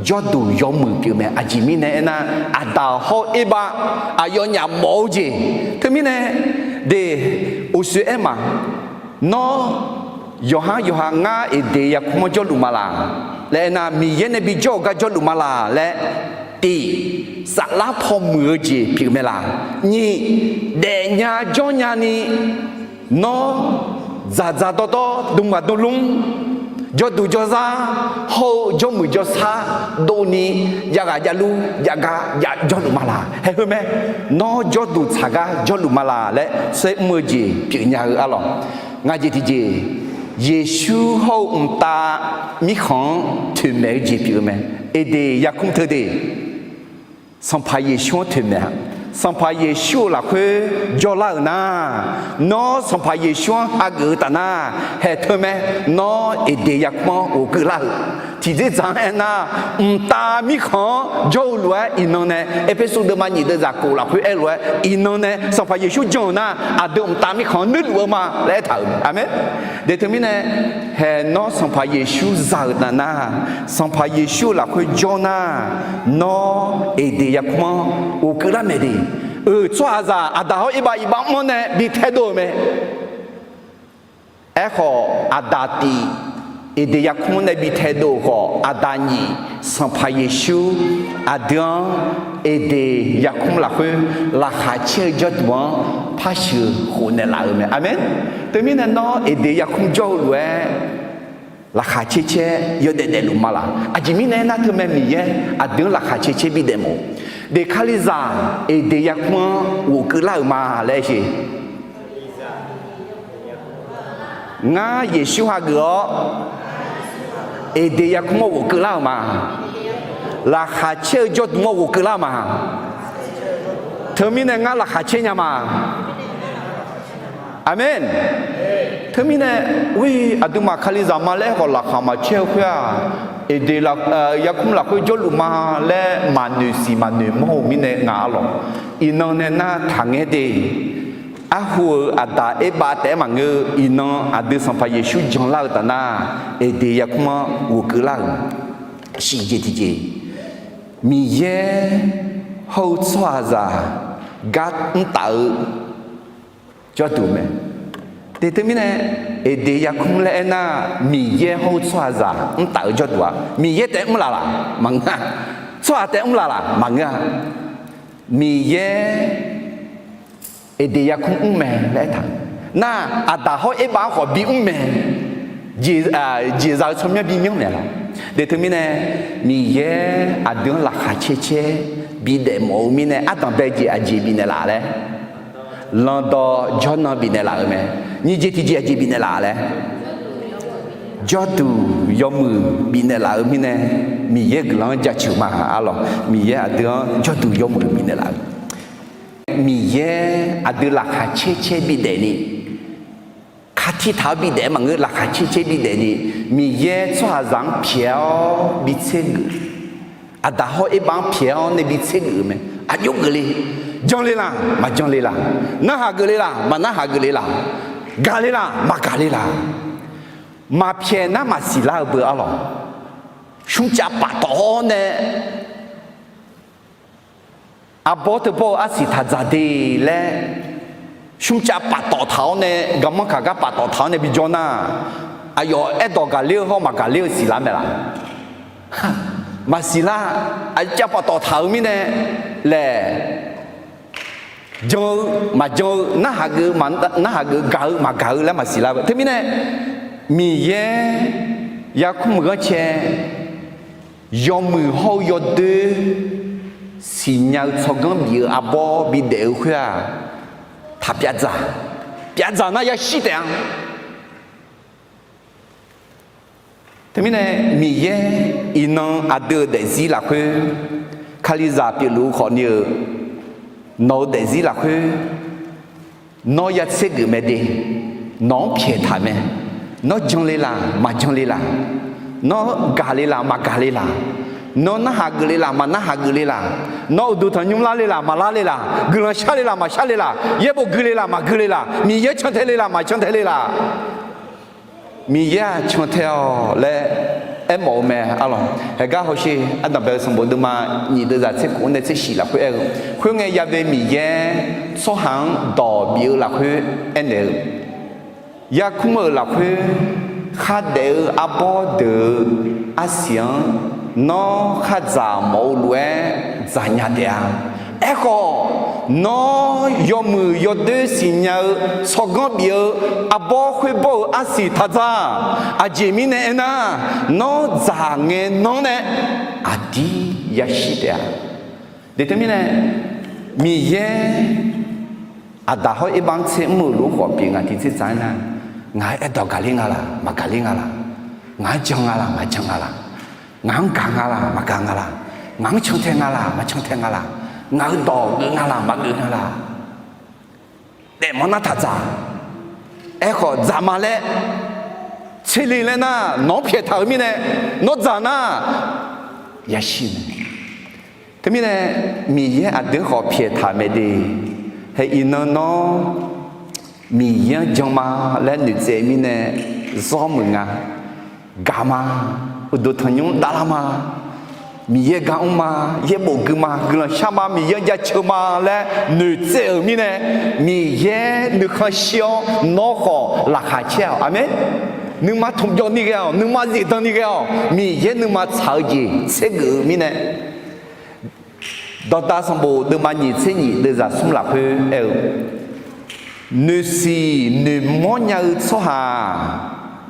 jawrduq yawmuiq pyeuf mae. Aqjeq mirnae aernar, Aqdaq hawr Erbav aqyawfnyaf mawf-eu jeq. Teumirnae, de, uqshoe aer ma, nawr yawqhar yawqha ngar Eqdeq yarkmr-anr jawrluf ma laq laer aernar, Miqyaer nae bijawr-eu gar jawrluf ma laq laer, tiq, saflar paw muiq-eu jeq pyeuf mae laq. Nyiq, daefnya jawrnya ni, nawr dzaqdzaq dawrdawr, dmghaq dmlmr, jawrduq jawrzar hawr-eu jawrmuiq jawrsar dovni javghaq javlur, javgar jav jawrluf ma laq. Hae, heu mae, nawr jawrduq tsaq gar jawrluf ma laq laer saer mr-eu jeq pyeufnya-eu arlawq. Ngaq jeq tiqjeq, Yeqsur hawr-eu mqtav mirkhanq-anr toeqmaeq-eu jeq pyeuf-eu mae. Eqdeq yarkmr teu de, Sanqpaq Yeqsur-anr toeqmaeq-a. Sanqpaq Yeqsur-euq lafkhoer jawrlar-euq nar, nawr Sanqpaq Yeqsur-anr hageuf-eu taf nar, haeq teu mae, nawr Eqdeq yarkmr-anr ghofkeuv lar-euq. Tiqdzerdzaq-anr aernar, mqtav mirkhanq-anr jawr-eu lof-aer iqnan nae Erpersu deuvma nyiq deuvzaq kof lafkhoer aer lof-aer iqnan nae Sanqpaq Yeqsur jan-euq nar, aqdui mqtav mirkhanq-anr nuirluf-eu ma laer aertaq-euq. Aqmeq. De teumirnae, haeq nawr Sanqpaq Yeqsur za-euq taf nar, Sanqpaq Yeqsur-euq lafkhoer jawr nar, nawr Eqdeq yarkmr-anr ghofkeuv lar mae de. Euq tsawrhaqzaq Aqdaq hawr Erbav iqbax mr-anr nae bi taedov-euq mae. Aerkhawf, Aqdaq tiq Eqdeq yarkmr nae bi taedov-euq khawf, Aqdaq nyiq Sanqpaq Yeqsur aqdui-anr Eqdeq yarkmr lafkhoer laqkhaq caer-eu jawrduq-anr par sheuq khof naeqlaf-euq mae. Aqmeq. Teumirnae nawr Eqdeq yarkmr jawr-eu lof-aer laqkhaq caer caer yawdaef daefluf ma laq. Aqjeq mirnae aernar, teumae Miqyaer aqdui-anr laqkhaq caer caer bidaef mawf-eu de. Kalizaq Eqdeq yarkmr-anr ghofkeuv lar-euq ma laer aer-eu. Ngar Yeqsur hageuf-awr Eqdeq yarkmr-anr ghofkeuv lar-euq ma. Laqkhaq caer-eu jawrduq-anr ghofkeuv lar-euq ma. Teumirnae ngar laqkhaq caer nya ma. Aqmeq. Teumirnae, aqduimaf Kalizaq ma laer khawf laqkhaq maqcaer-eu khoer-aq, Eqdeq yarkmr lafkhoer jawrluf ma laer maqnoeq siq maqnoeq mawr-euq mirnae nga arlawq. Iqnan nae nar taqngaer de. Arhu-euq Aqdaq Erbav taef-aer maqngeur-eu, iqnan aqdui Sanqpaq Yeqsur janlar-eu taf nar, Eqdeq yarkmr-anr ghofkeuv lar-euq. Shiqjeq tiqjeq, Miqyaer hawr-eu tsawrhaqzaq gar mrtaf-eu jawrduq mae. De teumirnae, Eqdeq yarkmr laer aernar, Miqyaer hawr-eu tsawrhaqzaq mrtaf-eu jawrduq-aq, Miqyaer taef-aer mrlaf laq maqngeur-a. Tsawrhaq taef-aer mrlaf laq maqngeur-a. Miqyaer Eqdeq yarkmr mr mae laer aertaq. Nar, Aqdaq hawr Erbav-anr khawf bimr mae. Jeq, jeqzaq-eu tsawrmyanr bimyanr naeq laq. De teumirnae, Miqyaer aqdui-anr laqkhaq caer caer bidaef mawf-eu mirnae, ardanq bae jeq aqjeq bifnaeq laf laer, lanqdawq jawrnan bifnaeq laf-eu mae. Nyiq jeq tiqjeq aqjeq bifnaeq laf laer, jawrduq yawmuiq bifnaeq laf-eu mirnae, Miqyaer guiqlanq-anr jaceuq ma arlawq. Miqyaer aqdui-anr jawrduq yawmuiq bifnaeq laf-eu, Miqyaer aqdui laqkhaq caer caer bidaef ni, kaqtir taq-awr bidaef maqngeur, laqkhaq caer caer bidaef ni, Miqyaer tsawrhaqzaq-anr pyaeq-awr bi tsergeuf, Aqdaq hawr Erbav-anr pyaeq-awr nae bi tsergeuf-eu mae. Aqjox geufle, janle laq maqjanle laq, narhaq geufle laq maqnarhaq geufle laq, gaqle laq maqgaqle laq, maqpyaeq nar maqsiq lar-eu beu arlawq. shmrcav paftawf-awr nae, arbawr teubawr-eu arsiq taq dzaq de laer, shmrcav paftawf taq-awr nae garmanr kaq gar paftawf taq-awr nae bijawr nar, aqyawf aerdawq gaqler-eu hawr maqgaqler-eu siqlar mae laq? Maqsiqlar. Aqcav paftawf taq-euq mirnae laeq, jan-eu maqjan-eu, narhaq geuf-eu ma, narhaq geuf-eu gaq-eu maqgaq-eu laer maqsiqlar-eu. Teumirnae Miqyaer yarkmr-euq ghanrcae yawmuiq hawr-eu yawdoer siqnya-eu tsawrganr bif-eu arbawr bidaef-eu khoer-aq, taq pyavdzaq. Pyavdzaq nar yashir taef-a. Teumirnae Miqyaer iqnan aqdui-euq daefzir lafkhoer, Kalizaq pyeufluf-eu khawfni-euq nawq-eu daefzir lafkhoer, nawr ya tsergeuf mae de, nawq-anr pyaeq taq mae, nawr jan le laq maqjan le laq, nawr gaq le laq maqgaq le laq, nawr narhaq geuf le laq maqnarhaq geuf le laq, nawr uqduq tanqnymr lar le laq maqlar le laq, guiqlanq shar le laq maqshar le laq, yaerbof gui le laq maqgui le laq, Miqyaer cantae le laq maqcantae le laq, Miqyaer-aq cantae-awq laer aermawf-eu mae arlawq. Haeqgar hawsher ardanqbae-eu sanqbof deuvma nyiq deuvzaq tser khof-anr nae tser shif lafkhoer aer-eu, khoerngae ya'bae Miqyaer tsawrhaq-anr dawq bif-eu lafkhoer aernaeq-eu, yarkmr-euq lafkhoer khardaef-eu arbawr deuq-eu arsiq-anr nawr khardzaq mawf-eu lof-aer dzaqnya taef-a. Aerkhawf, nawr yawmuiq yawdoer siqnya-eu tsawrganr bif-eu arbawr khoerbawr-euq arsiq taq dzaq. Aqjeq mirnae aernar, nawr dzaq ngae nanr nae aqdir yashir taef-a. Deuq teumirnae Miqyaer Aqdaq hawr Erbav-anr tser mr-euq lof-aer khawf pyeuf nga tiqtser tsaq-aer nar, ngaq-euq aerdawq gaqler nga laq maqgaqler nga laq, ngaq-anr jan nga laq maqjan nga laq, ngaq-anr gaq nga laq maqgaq nga laq, ngaq-anr cantae nga laq maqcantae nga laq, ngaq-euq dawq geuf nga laq maqgeuf nga laq, daefmanr nar taq dzaq. Aerkhawf dzaq ma laer tserle laer nar nawq-anr pyaeq taq-euq mirnae, nawr dzaq nar yashir mae. Teumirnae Miqyaer aqdui-anr khawf pyaeq taq mae de. Hae iqnan nawr Miqyaer-anr jan ma laer noeqtsaev mirnae zawr muiq nga. Gaq ma, uqduq tanqnymr davlar ma, Miqyaer gar mr ma, yaerbof gui ma, guiqlanq shar ma, Miqyaer-anr jaceuq ma laer noeqtsaev-euq mirnae, Miqyaer nuikhanr shir-awr nawr khawf laqkhaq caer-awq. Aqmeq. Nuima tmqjawv ni ghae-awq, nuima zifdan ni ghae-awq. Miqyaer nuima tsaq-eu jeq tsergeuf-eu mirnae, Dawqdaq sanqbof deuvma nyiq tser nyiq deuvzaq smr lafkhoer aer-eu, noeqsiq noeqmawr nya-eu tsawrhaq-aq,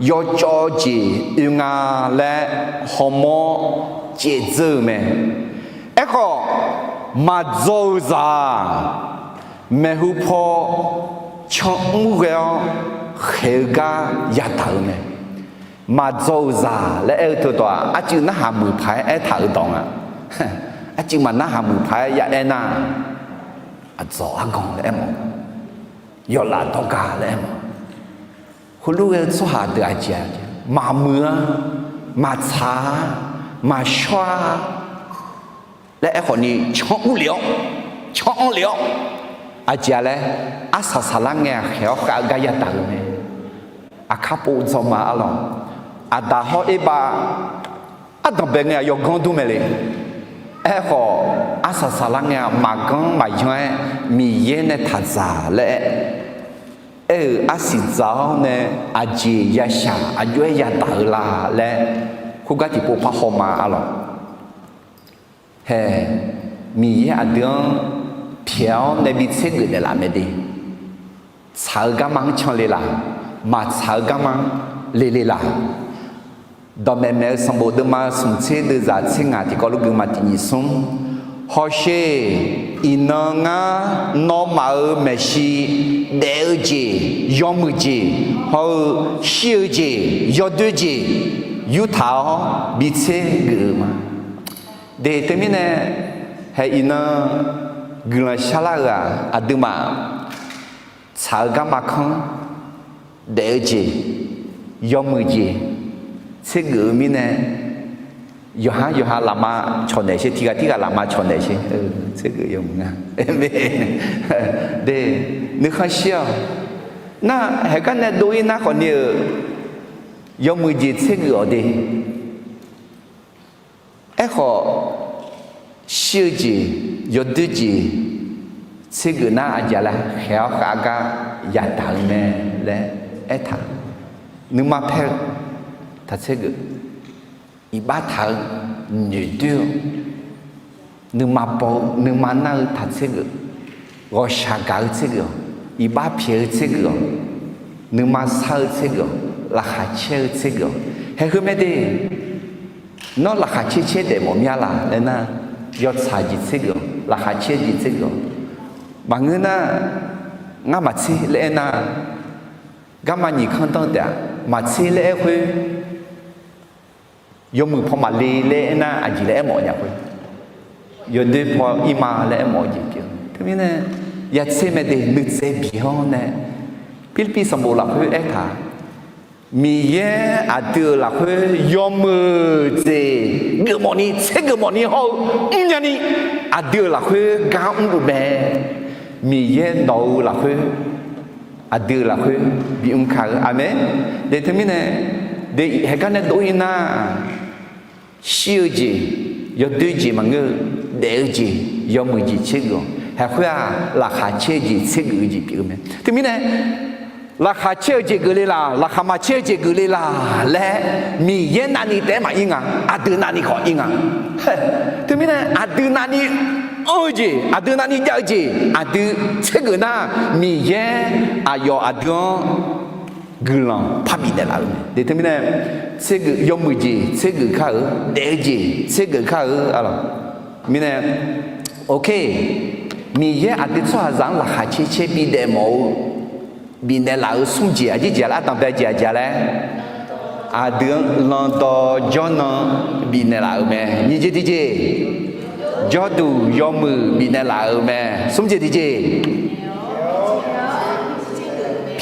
yawcawv jeq oe nga laer hawmawr caevdzeur-eu mae. Aerkhawf, maqdzaw-eu zaq-aq, maeqhu paw canmr ghae-awr khaeq-eu gar yadaq-eu mae. Maqdzaw-euq zaq laer aer-eu teudawq-aq, arcuiv narhaq muiq paq-aer aertaq-euq dawq nga. Arcuiv maqnarhaq muiq paq-aer ya aer nar, aqdzawq arganq laer aermawf, yawlaf dawrga laer aermawf. Heulof ghae-eu tsawrhaq deuq aqjeq-a, maqmuiq-a, maqtsaq-a, maqshawr-a laer aerkhawf ni canmr lef-awr, canmr lef-awr, aqjeq-a laer, arsaq saqlar ngae-aq khaeq-awr khav-eu gar yadaq-eu mae. Aqkar pov dzawr ma arlawq. Aqdaq hawr Erbav ardanqbae ngae-aq yawganr dur mae le. Aerkhawf, arsaq saqlar ngae-aq maqganr maqyanr-aer Miqyaer nae taq dzaq laer aer-euq arsiq dzaq-awr nae aqjeq yashaq aqjox-aer yadaq-eu la laer khoergar tiqpov par haw ma arlawq. Hae, Miqyaer aqdui-anr pyaeq-awr nae bi tsergeuf naeqlaf mae de. Tsaq-eu garma-anr can le laq, maqtsaq-eu garma-anr le le laq. Dawqmaeq maeq-eu sanqbof deuvma smq tser deuvzaq tser ngaq tiqkawv lof gui ma tiq nyiq smr. Hawsher, iqnan ngar nawmaf-euq maeqshi daef-eu jeq, yawmuiq jeq, hawr-eu shir-eu jeq, yawdoer jeq yurtaq-awr bi tsergeuf-eu ma. De teumirnae, hae iqnan guiqlanq sharlar-eu-aq, aqduimaf tsaq-eu garma kanr, daef-eu jeq, yawmuiq jeq tsergeuf-eu mirnae, yawqha yawqha lafma cawq naeq sher, tiqghaq tirghaq lafma cawq naeq sher. Tsergeuf yawmuiq nga. De, nuikhanr shir-awq. Nar, haeqgar nae dov-ir nar khawfni-euq yawmuiq jeq tsergeuf-awq de. Aerkhawf, shir-eu jeq, yawdoer jeq, tsergeuf nar aqjeq laer khaeq-awr khav gar yadaq-eu mae laer aertaq. Nuima paer-eu taq tsergeuf, iqbax taq-eu noeqdoer-eu, nuima baw-eu nuima nar-eu taq tsergeuf, ghawqshaq gaq-eu tsergeuf-awq, iqbax pyaeq-eu tsergeuf-awq, nuima sar-eu tsergeuf-awq, laqkhaq caer-eu tsergeuf-awq. Haeq heu mae de, nawr laqkhaq caer caer daefmawf mir-a laq laer nar, yawtsaq jeq tsergeuf-awq, laqkhaq caer jeq tsergeuf-awq. Maqngeur nar, ngar maqtser laer aernar, garma nyiq kanr danr taef-a, maqtser laer aer khoer, yawmuiq paw maqle laer aernar aqjeq laer aermawf nya khoer, yawdoer paw ir ma laer aermawf-eu jeq pyeuf-eu. Teumirnae, yatser mae de nuitsaev biq-anr nae, Pirlirpiv sanqbof lafkhoer aertaq, Miqyaer aqdui-euq lafkhoer yawmuiq jeq geufmawf ni tsergeuf mawf ni hawr-eu mrnya ni, aqdui-euq lafkhoer gar mrluf mae. Miqyaer nawq-eu lafkhoer, aqdui-euq lafkhoer bimr ka-eu. Aqmeq. De teumirnae, de haeqgar nae dov-ir nar, shir-eu jeq, yawdoer jeq maqngeur-eu, daef-eu jeq, yawmuiq jeq tsergeuf-awq. Haeq khoer-aq, laqkhaq caer-eu jeq tsergeuf-eu jeq pyeuf-eu mae. Teumirnae, laqkhaq caer-eu jeq geufle laq, laqkhaq maqcaer-eu jeq geufle laq laer, Miqyaer navni taef-aer maqir nga, aqdui navni khawf ir nga. Teumirnae aqdui navni anr-eu jeq, aqdui navni jav-eu jeq aqdui tsergeuf nar, Miqyaer aqyawf aqdui-anr guiqlanq parbif naeqlaf-eu mae. De teumirnae, tsergeuf yawmuiq jeq tsergeuf kar-eu, daef-eu jeq tsergeuf kar-eu, a, mirnae, ok, Miqyaer aqdui tsawrhaqzaq-anr laqkhaq caer caer bidaef mawf-eu, bifnaeq laf-euq smr jeq aqjeq jeq laer, ardanqbae jeq aqjeq laer, aqdui-anr landawv jawrnan bifnaeqlaf-euq mae. Nyiq jeq tiqjeq, jawrduq yawmuiq bifnaeq laf-euq mae. Smr jeq tiqjeq,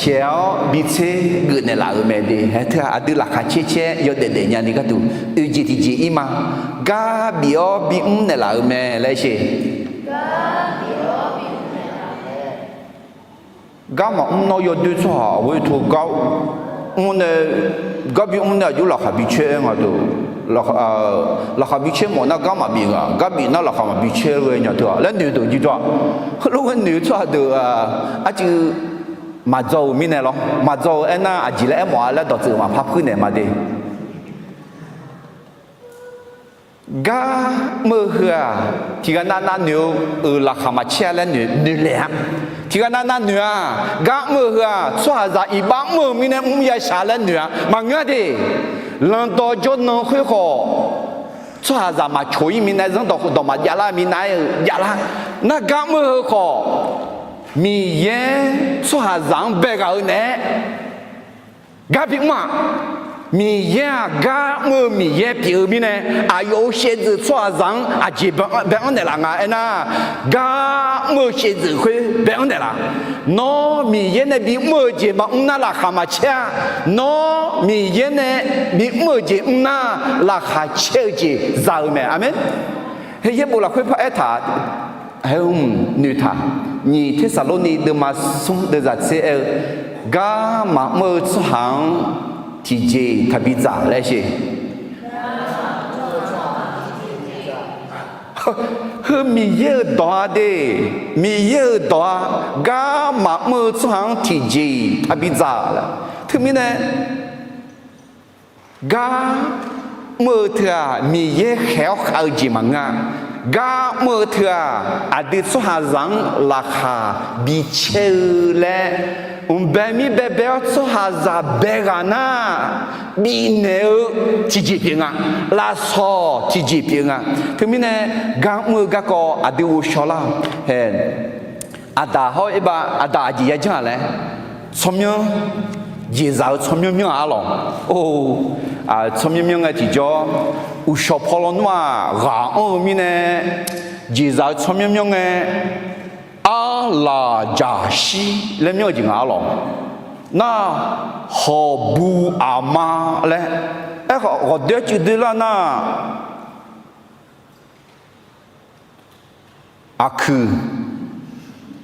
pyaeq-awr bitser geufnaeq laf-euq mae. De haeq teu-aq aqdui laqkhaq caer caer yawdaef daef nyani gharduq oeq jeq tiqjeq ir ma. Gar bif-awr bimr naeqlaf-euq mae laer sher. Gar maqmr nawr yawdoer tsawrhaq ghoer teu gar mr nae, gar bimr nae aqjox laqkhaq bicaer nga deuq, laqkhaq bicaer mawf nar gar maqbif nga, gar bif nar laqkhaq maqbi caer ghae nya teu-aq laer noeq deuq jir dawr-aq. Heulof ghae noeq-eu tsawrhaq deuq-aq, arciv maqdzaw-euq mirnae lawr, maqdzaw-eu aernar aqjeq laer aermawf-a laer dawqtsuif maqpar puir naeq ma de. Gar mr-eu heu-aq, tiqghaq navnav noeq-eu, euq laqkhaq maqcaer-a laer noeq laeq-a. Tiqghaq navnav noeq-aq, gar mr-eu heu-aq, tsawrhaqzaq iqbax mr-eu mirnae mr ya shaq laer noeq-a. Maqngeur-a de. Landawv jawrnan khoer khawf, tsawrhaqzaq maqcoq-ir mirnae zanrdawq dawq maqjav lar mirnae-euq jav lar. Nar gar mr-eu heu khawf, Miqyaer tsawrhaqzaq-anr bae ghaq-eu naeq-aer gar bimr-aq, Miqyaer-aq gar mr-eu Miqyaer pyeuf-eu mirnae, aqyawf-euq shaevdzeuf tsawrhaqzaq-anr aqjeq bae-anr naeqlaf nga aernar, gar mr-eu shaevdzeuf khoer bae-anr naeqlaf. Nawr Miqyaer nae bimr-eu jeq maqmr nar laqkhaq maqcaer-a. Nawr Miqyaer nae bimr-eu jeq mr nar, laqkhaq caer-eu jeq za-eu mae. Aqmeq. Heqyaer bof lafkhoer par aertaq, haeq hmq noeqtaq, nyiq Tersaqlorni deuvma smr deuvzaq tser aer-eu, gar maqmr-eu tsawrhaq-anr tiqjeq-iq taqbi dzaq laer sher. Heu Miqyaer-euq dawq-a de, Miqyaer-euq dawq-a, gar maqmr-eu tsawrhaq-anr tiqjeq-iq taqbi dzaq laer. Teumirnae, gar mr-eu teu-aq, Miqyaer khaeq-awr khav-eu jeq maqngeur-a. Gar mr-eu teu-aq, aqdui tsawrhaqzaq-anr laqkhaq bicaer-eu laer, mq bae mir baebae-awr tsawrhaqzaq bae ghaq nar, bifnaeq-eu tiqjeq pyeuf nga. Lafsawq tiqjeq pyeuf nga. Teumirnae, gar mr-eu garkawv aqdui ghovshaw lar-awq. Aqdaq hawr-eu aerbav, aqdaq aqjeq yajanr-aq laer, tsawrmyanr, jeqzaq-eu tsawrmyanr myanr-aq arlawq. Or, tsawrmyanr myanr ngae tiqjawr, uqshawq paw lawnmr-aq ghaq anr-eu mirnae, jeqzaq-eu tsawrmyanr myanr ngae, arlaq jaqshir laer myanr-eu jeq nga arlawq. Nar, hawqbu aqma laer, aerkhawf ghawqdoer cuiv doer lar nar, aqkuiq,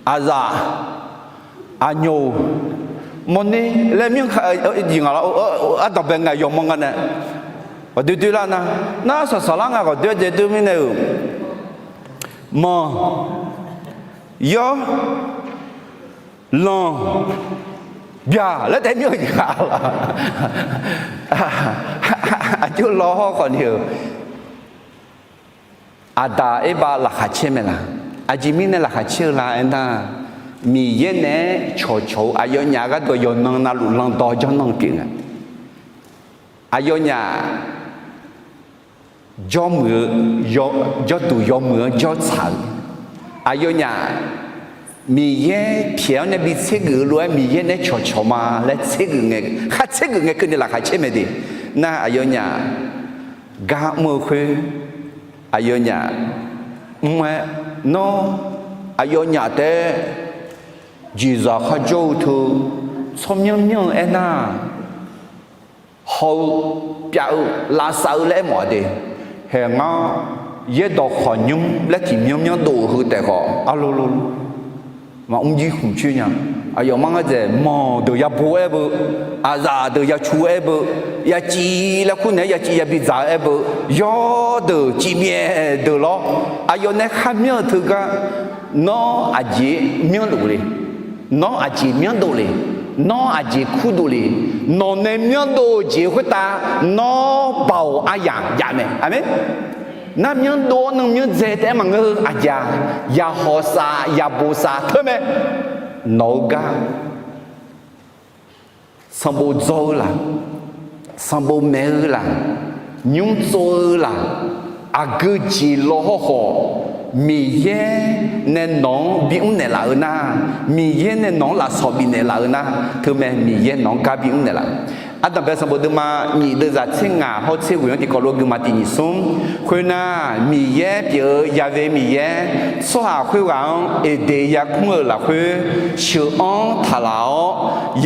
aqzaf, aqnyoq, mawrner laer myanr ka, ardanqbae ngae yawmawr nga nae, Ghawqdoer doer lar nar, nar saqsaq lar nga ghawqdoer dzae doer mirnae-euq, manq, yawr, lanq, byaq laer taef mir-eu jeq ghaq laq. Aqjox law hawr khawf ni-euq, Aqdaq Erbav laqkhaq caer mae laq? Aqjeq mirnae laqkhaq caer-eu la aernar, Miqyaer naeq-aer cawqcawq-eu aqyawfnyaf gharduq yawqnan navluf landaw jawrnan pyeuf nga. Aqyawfnyaf jawrmuiq-eu, jawrduq yawmuiq-anr jawrtsaq-eu, aqyawfnyaf Miqyaer pyaeq-awr nae bi tsergeuf-eu lof-aer Miqyaer naeq-aer cawqcawq ma laer tsergeuf ngae, khar tsergeuf ngae keuvni laqkhaq caer mae de. Nar aqyawfnyaf gar mr-eu khoer, aqyawfnyaf mr-aer, nawr aqyawfnyaf taef-aer jeqzaq kharjawr-eu teu tsawrmyanr myanr-eu aernar, haw-eu, pyav-eu, lavsav-eu laer aermawf-a de. Haeq ngar, yaerdawq khawqnymr laer tiqmyanr myanr dov-eu heu taef khawf arlo lo, maqmr jir khmq coer nya. Aqyawfmaf ngar dzaeq manq deuq yabo aer beu, aqzaf deuq yacu aer beu, yaciv laer kur naeq-aer yaciv yabi dzaq-eu aer beu, yawr deuq civmyaef deuq lawr, aqyawf nae kharmyanr-eu teugar, nawr aqjeq myanrluf le, nawr aqjeq myanrdov le, nawr aqjeq kurdov le, nawq nae myanrdov-eu jeq khoertav nawr baoq aryamq jav mae. Aqmeq. Nar myanrdov-awr nan myanrdzae taef-aer maqngeur-eu aqjeq-aq, yaqhawq sav yaqbof sav teu mae. Nawq-eu gar sanqbof dzaw-eu laq, sanqbof maeq-eu laq, nymr tsov-eu laq, aqgeu jeq law hawrkhawf, Miqyaer nae nawq-anr bimr naeqlaf-eu nar, Miqyaer nae nawq-anr lafsawq bifnaeq laf-eu nar, teumae Miqyaer nawq-anr gar bimr naeqlaf. Ardanqbae sanqbof deuvma nyif deuvzaq tser ngaq hawr tser ghoeq-anr tiqkawv lof guiqma tiq nyiq smr. Khoernar, Miqyaer pyeuf-eu Yaqve Miqyaer, tsawrhaq khoerghaq-anr Eqdeq yarkmr-euq lafkhoer sheuq-anr taqlaq-awr,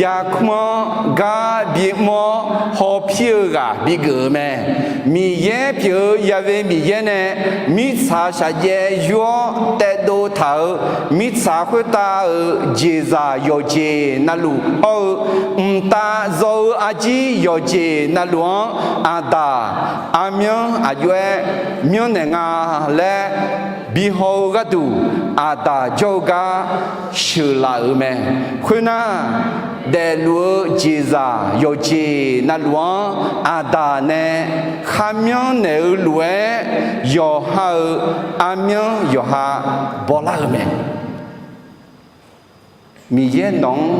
yarkmr-anr gar bimr-awr hawpir-eu ghaq bigeuf-eu mae. Miqyaer pyeuf-eu Yaqve Miqyaer nae mirtsaq shaqjaev yur-awr taedov taq-euq mirtsaq khoertav-euq jeqzaq yawqjeq navluf hawr-eu, mqtav zaw-eu arjir yawqjeq navluf-anr Aqdaq armyanr aqjox-aer myanrnaeq nga laer bihaw-eu gharduq, Aqdaq jawr-eu gar sheuqlaf-euq mae. Khoernar, daefluf-eu jeqzaq yawqjeq navluf-anr Aqdaq nae kharmyanr naeq-eu lof-aer, yawqha-euq armyanr yawqha bawlar-eu mae. Miqyaer nawq-anr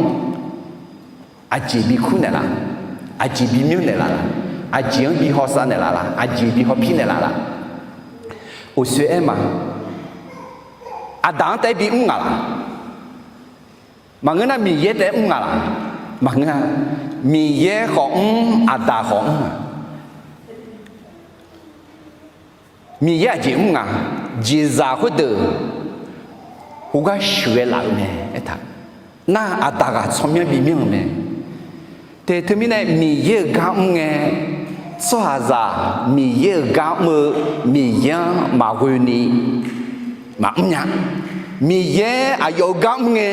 aqjeq bikur naeqlaf, aqjeq bimyanr naeqlaf, aqjeq-anr bihaw sav naeqlaf laf, aqjeq bihaw pir naeqlaf laf? Uqshoe aer ma, Aqdaq-anr taef-aer bimr ngaq laf? Maqngeur nar, Miqyaer taef-aer mr ngaq laf? Maqngeur-a. Miqyaer khawf mr, Aqdaq khawf mr-a. Miqyaer aqjeq mr nga? Jeqzaq khoerdeuq heugar sheuqghae laf-euq mae aertaq. Nar, Aqdaq ghaq tsawrmyanr bimyanr-euq mae. Te teumirnae Miqyaer-euq gar mr ngae, tsawrhaqzaq Miqyaer-euq gar mr-eu Miqyaer-anr maqghoe ni maqmr nya. Miqyaer aqyawf-euq gar mr ngae,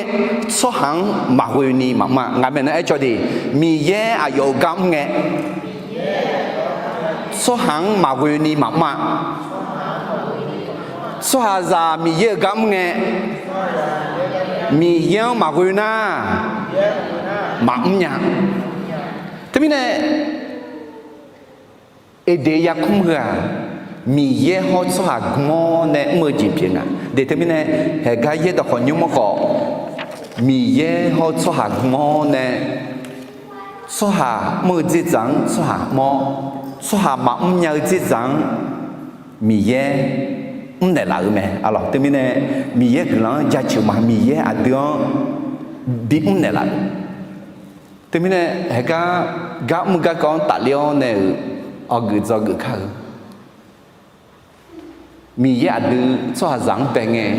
tsawrhaq-anr maqghoe ni maqmr-a. Ngaq maeqnan aer cawv de, Miqyaer aqyawf-euq gar mr ngae, tsawrhaq-anr maqghoe ni maqmr-a. Tsawrhaqzaq Miqyaer-euq gar mr ngae, Miqyaer-anr maqghoe nar, maqmr nya. Teumirnae Eqdeq yarkmr heu-aq, Miqyaer hawr tsawrhaq gm-awr nae mr-eu jeq pyeuf nga. De teumirnae, haeqgar yaerdawq khawf nymr-anr khawf, Miqyaer hawr tsawrhaq gm-awr nae, tsawrhaq mr-eu dzerdzaq-anr tsawrhaq mr-awr, tsawrhaq maqmr nya-eu dzerdzaq-anr Miqyaer mrnaeq laf-euq mae. Arlawq teumirnae, Miqyaer guiqlanq-anr jaceuq ma, Miqyaer aqdui-anr bimr naeqlaf-euq. Teumirnae haeqgar gar mr garkawv-anr tafler-awr nae-euq awqgeuf dzawgeuf kar-eu, Miqyaer aqdui tsawrhaqzaq-anr bae ngae,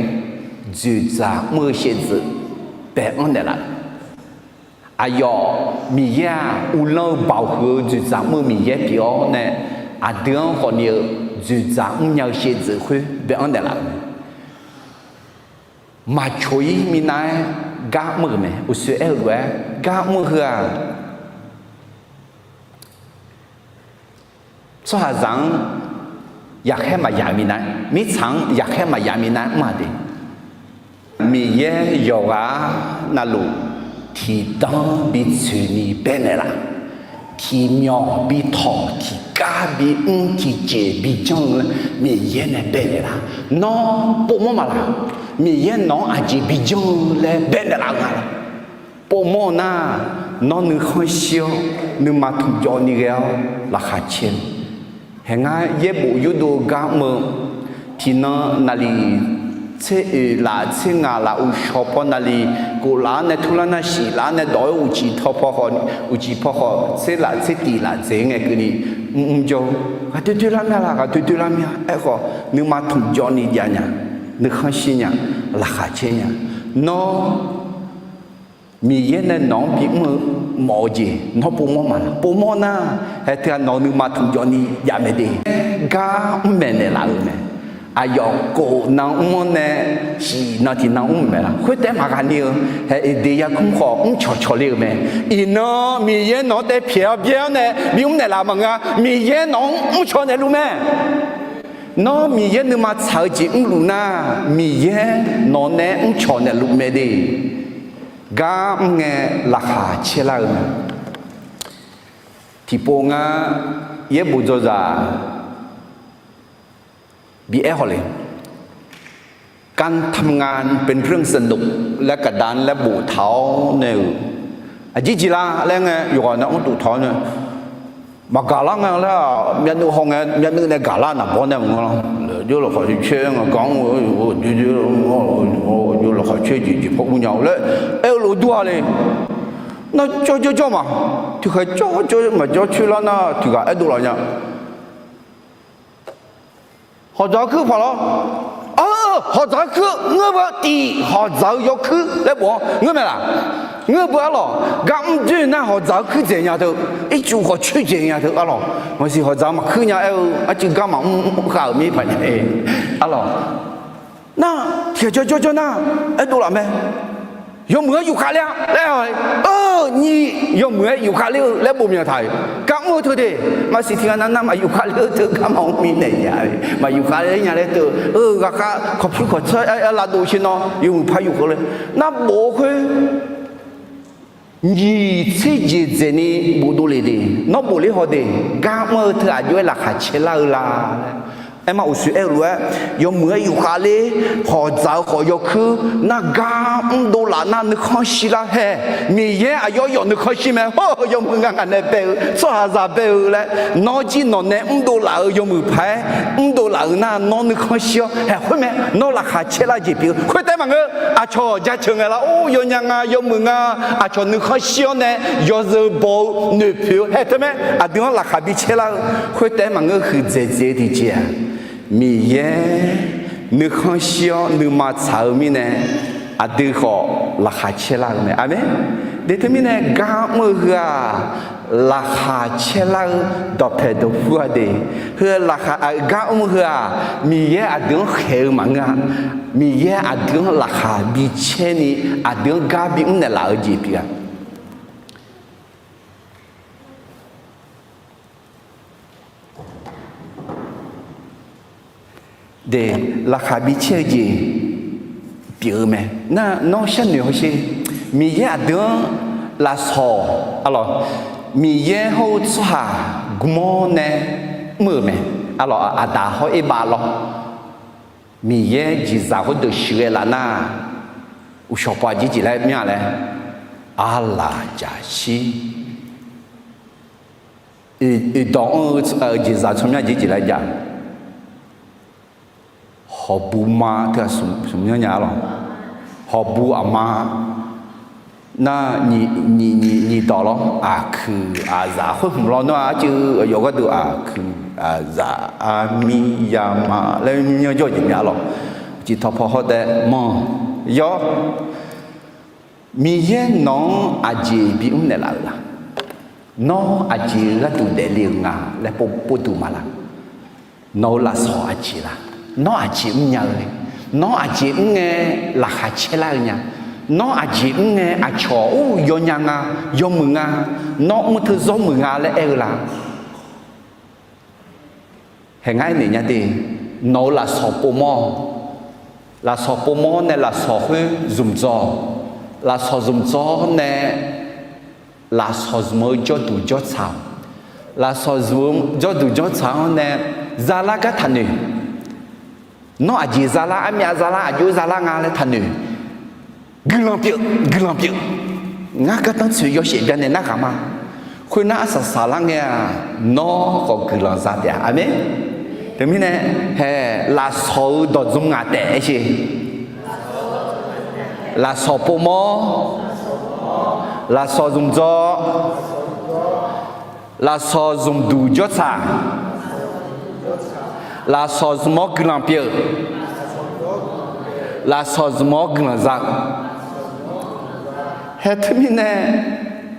dzoeqdzaq mr-eu shaevdzeuf bae-anr naeqlaf-euq. Aqyawf Miqyaer-aq, uvlanr-eu baoq huiq-eu dzoeqdzaq mr-eu Miqyaer pyeuf-awr nae, aqdui-anr khawfni-eu dzoeqdzaq mrnya-eu shaevdzeuf khoer bae-anr naeqlaf-euq mae. Maqcoq-ir minav-aer gar mr-euq mae. Uqshoe aer-eu lof-aer gar mr-eu heu-aq, tsawrhaqzaq-anr yaqkhaer maqya minav, mirtsaq-anr yaqkhaer maqya minav mr-a de. Miqyaer yawqghaq navluf tiqdanr bitsoeqni baenaeq laf, tiqmyawq bitawq, tiqgar bimr, tiqjeq bijanr-eu laer Miqyaer nae baenaeq laf. Nawr povmawr maqlaq? Miqyaer nawq-anr aqjeq bijanr-eu laer baenaeq laf-eu nga laq? Povmawr-eu nar, nawr nuikhanr shir-awr nuima tmqjawv ni ghae-awr laqkhaq caer-eu. Haeq ngar yaerbof yurdov-eu gar mr-eu, tiqnan naqliq tser oeq laf tser ngaq laf uqshawq paw naqliq kof laf-anr nae turlar nar shif laf-anr nae dawq-aer uqcif taw paw khawf, uqcif paw khawf tser laf tser tif laf dzaeq ngae keuvni mrmr jawr-eu, ghaqdoe doe lar mya laq, ghaqdoe doe lar mya. Aerkhawf nuima tmqjawv ni jav nya, nuikhanr shir nya, laqkhaq caer nya. Nawr Miqyaer nae nawq-anr bimr-eu mawf-eu jeq nawr povmawr maqlaq? Povmawr nar, haeq teughaq nawq-euq nuima tmqjawv ni jav mae de. Gar mr maeqnaeq laf-euq mae. Aqyawf kof nan mr-anr nae shif nan tiqnan mr maeq laf? Khoertaef maqghaq ni-eu, haeq Eqdeq yarkmr khawf mr cawq cawq le-euq mae. Iqnan Miqyaer nawq-anr taef pyaeq-awr byaer-awr nae bimr naeqlaf maqngeur-a. Miqyaer nawq-anr mr cawq naeqluf mae. Nawr Miqyaer nuima tsaq-eu jeq mrluf nar, Miqyaer nawq nae mr cawq naeqluf mae de. Gar mr ngae laqkhaq caer lar-eu mae. Tiqpov ngar yaerbof dzawzaq bi aer haw le. การทำงานเป็นเรื่องสนุก laer kaqda laer boftaq-awr nae-euq, aqjeq jeq lar laer ngae yawqghaq nae mr toftaq-awr nae, maqgaq lar nga laer-aq, myavnuiv haw ngae myavnuiv nae gaq lar naqbawr nae maqngeur lar. Jawr laqkhaq caer nga gar mr-eu, jawr laqkhaq caer jeq jeq paw ur nya-awr laer aer-eu lof dur-a le. Nar jawr jawr jawr ma, tiqkhaeq jawr jawr maqjawr coer lar nar tiqghaq aerdov laf nya. Hawqdzaq-eu kuir paq lawr. Hawqdzaq-eu kuir ngeur beu tif, hawqdzaq-eu yawkuir laer bof-anr ngeur mae laq? Ngeur beu arlawq. Gar mr doer nar hawqdzaq-eu kuir dzaeq nya teu, ircuf khawf coer dzaeq nya teu arlawq. Maqsiq hawqdzaq maqkuir nya aer-eu arcuiv gar maqmr khav-euq mir paq nya-e arlawq. Nar tiqkhaeq jawr jawr jawr nar aerdov laf mae. Yawmuiq-aer yufkhav ler-a laer-a, nyiq yawmuiq-aer yufkhav ler-eu laer bof myanq taq-euq. Gar mr-eu teu de, maqsiq tiqghaq nav nar maqyufkhav ler-eu teu gar maqmr mirnaeq nya-e. Maqyufkhav ler nya laer teu-eu ghaqkhav kawqpyur kawqtsawr-aer lavdov sher nawr yawmuiq par yufkhav ler. Nar bof-eu khoer nyiq tser jeq dzaeqni bofdov le de. Nawr bof ler haw de, gar mr-eu teu aqjox-aer laqkhaq caer lar-eu la laer. Aerma uqshoe aer-eu lof-aer, yawmuiq-aer yufkhav ler, hawqdzaq-eu khawf yawkuir, nar gar mrdov laf nar nuikhanr shir lar hae. Miqyaer aqyawf yawf nuikhanr shir mae. Hawr-eu yawmuiq nga ngaq nae bae-eu tsawrhaqzaq bae-eu laer, nawr jir nawq nae mrdov laf-euq yawmuiq paq-aer mrdov laf-euq nar nawr nuikhanr shir-awr haeq khoer mae. Nawr laqkhaq caer lar jeq pyeuf-eu khoertaef maqngeur. Aqcawq jaceuq ngae lar or yawnya nga yawmuiq nga, aqcawq nuikhanr shir-awr nae yawzeu baw-eu noeqpoeq-eu haeq teu mae. Aqdui-anr laqkhaq bi caer lar-eu khoertaef maqngeur. Huiqdzaeq dzaeq-eu tiqjeq-aq, Miqyaer nuikhanr shir-awr nuima tsaq-eu mirnae, aqdui khawf laqkhaq caer lar-eu mae. Aqmeq. De teumirnae gar mr-eu heu-aq, laqkhaq caer lar-eu dawqpae dawqpur-a de. Heu laqkhaq gar mr-eu heu-aq, Miqyaer aqdui-anr khaeq-eu maqngeur-a. Miqyaer aqdui-anr laqkhaq bi caer ni, aqdui-anr gar bimr naeqlaf-eu jeq pyeuf-a. De, laqkhaq bi caer-eu jeq pyeuf-eu mae. Nar nawr sharnoeq hawsher. Miqyaer aqdui-anr lafsawq arlawq, Miqyaer hawr-eu tsawrhaq gmr-awr nae mr-euq mae. Arlawq, Aqdaq hawr Erbav lawr. Miqyaer jeqzaq khoerdeuq shuiq ghae laf nar, uqshawq paw aqjeq jeq laer myanr laer, arlaq jaqshir. Oeqdawq anr-eu jeqzaq tsawrmyanr aqjeq jeq laer jav. Hawqbuq ma teughaq smq myanr nya lawq. Hawqbuq aqma nar nyiq dawq lawr, aqkuiq aqzaq khoer hmq lawr nar arcuiv aqyawf gharduq aqkuiq aqzaq armir yama laer myanr jawr jeq mya lawq. Ciqtawq paw hawr taef manr yawr. Miqyaer nawq-anr aqjeq bimr naeqlaf-euq la? Nawr aqjeq-eu gharduq daefle-euq nga laer pov duq ma la? Nawq-eu lafsawq aqjeq la? Nawr aqjeq mrnya-eu le? Nawr aqjeq mrngae laqkhaq caer lar-eu nya? Nawr aqjeq mrngae aqcawq or yawnya nga, yawmuiq nga, nawr mr teu zawr muiq nga laer aer-eu la? Hae ngar aernaeq nya de, nawq-euq lafsawq povmawr-awq. Lafsawq povmawr nae lafsawq khoer zmqdzawr-awq. Lafsawq zmqdzawr nae lafsawq zmq-eu jawrduq jawrtsaq-awq. Lafsawq zmq-eu jawrduq jawrtsaq-anr nae zalar gar taqnoeq. Nawr aqjeq zalar, armyav zalar, aqjox zalar nga laer taqnoeq. Guiqlanq pyeuf, guiqlanq pyeuf. Ngar gardanr tsoeq yawshaef byannaeq narhaq ma. Khoernar arsaq saqlar ngae-aq, nawr khawf guiqlanq za taef-a. Aqmeq. Teumirnae, hae, lafsawq-eu dawqdzmr ngaq taef aer sher. Lafsawq povmawr, lafsawq zmqdzawr, lafsawq zmqduq jawrtsaq, lafsawq zmq-awr guiqlanq pyeuf, lafsawq zmq-awr guiqlanq za-eu. Hae teumirnae,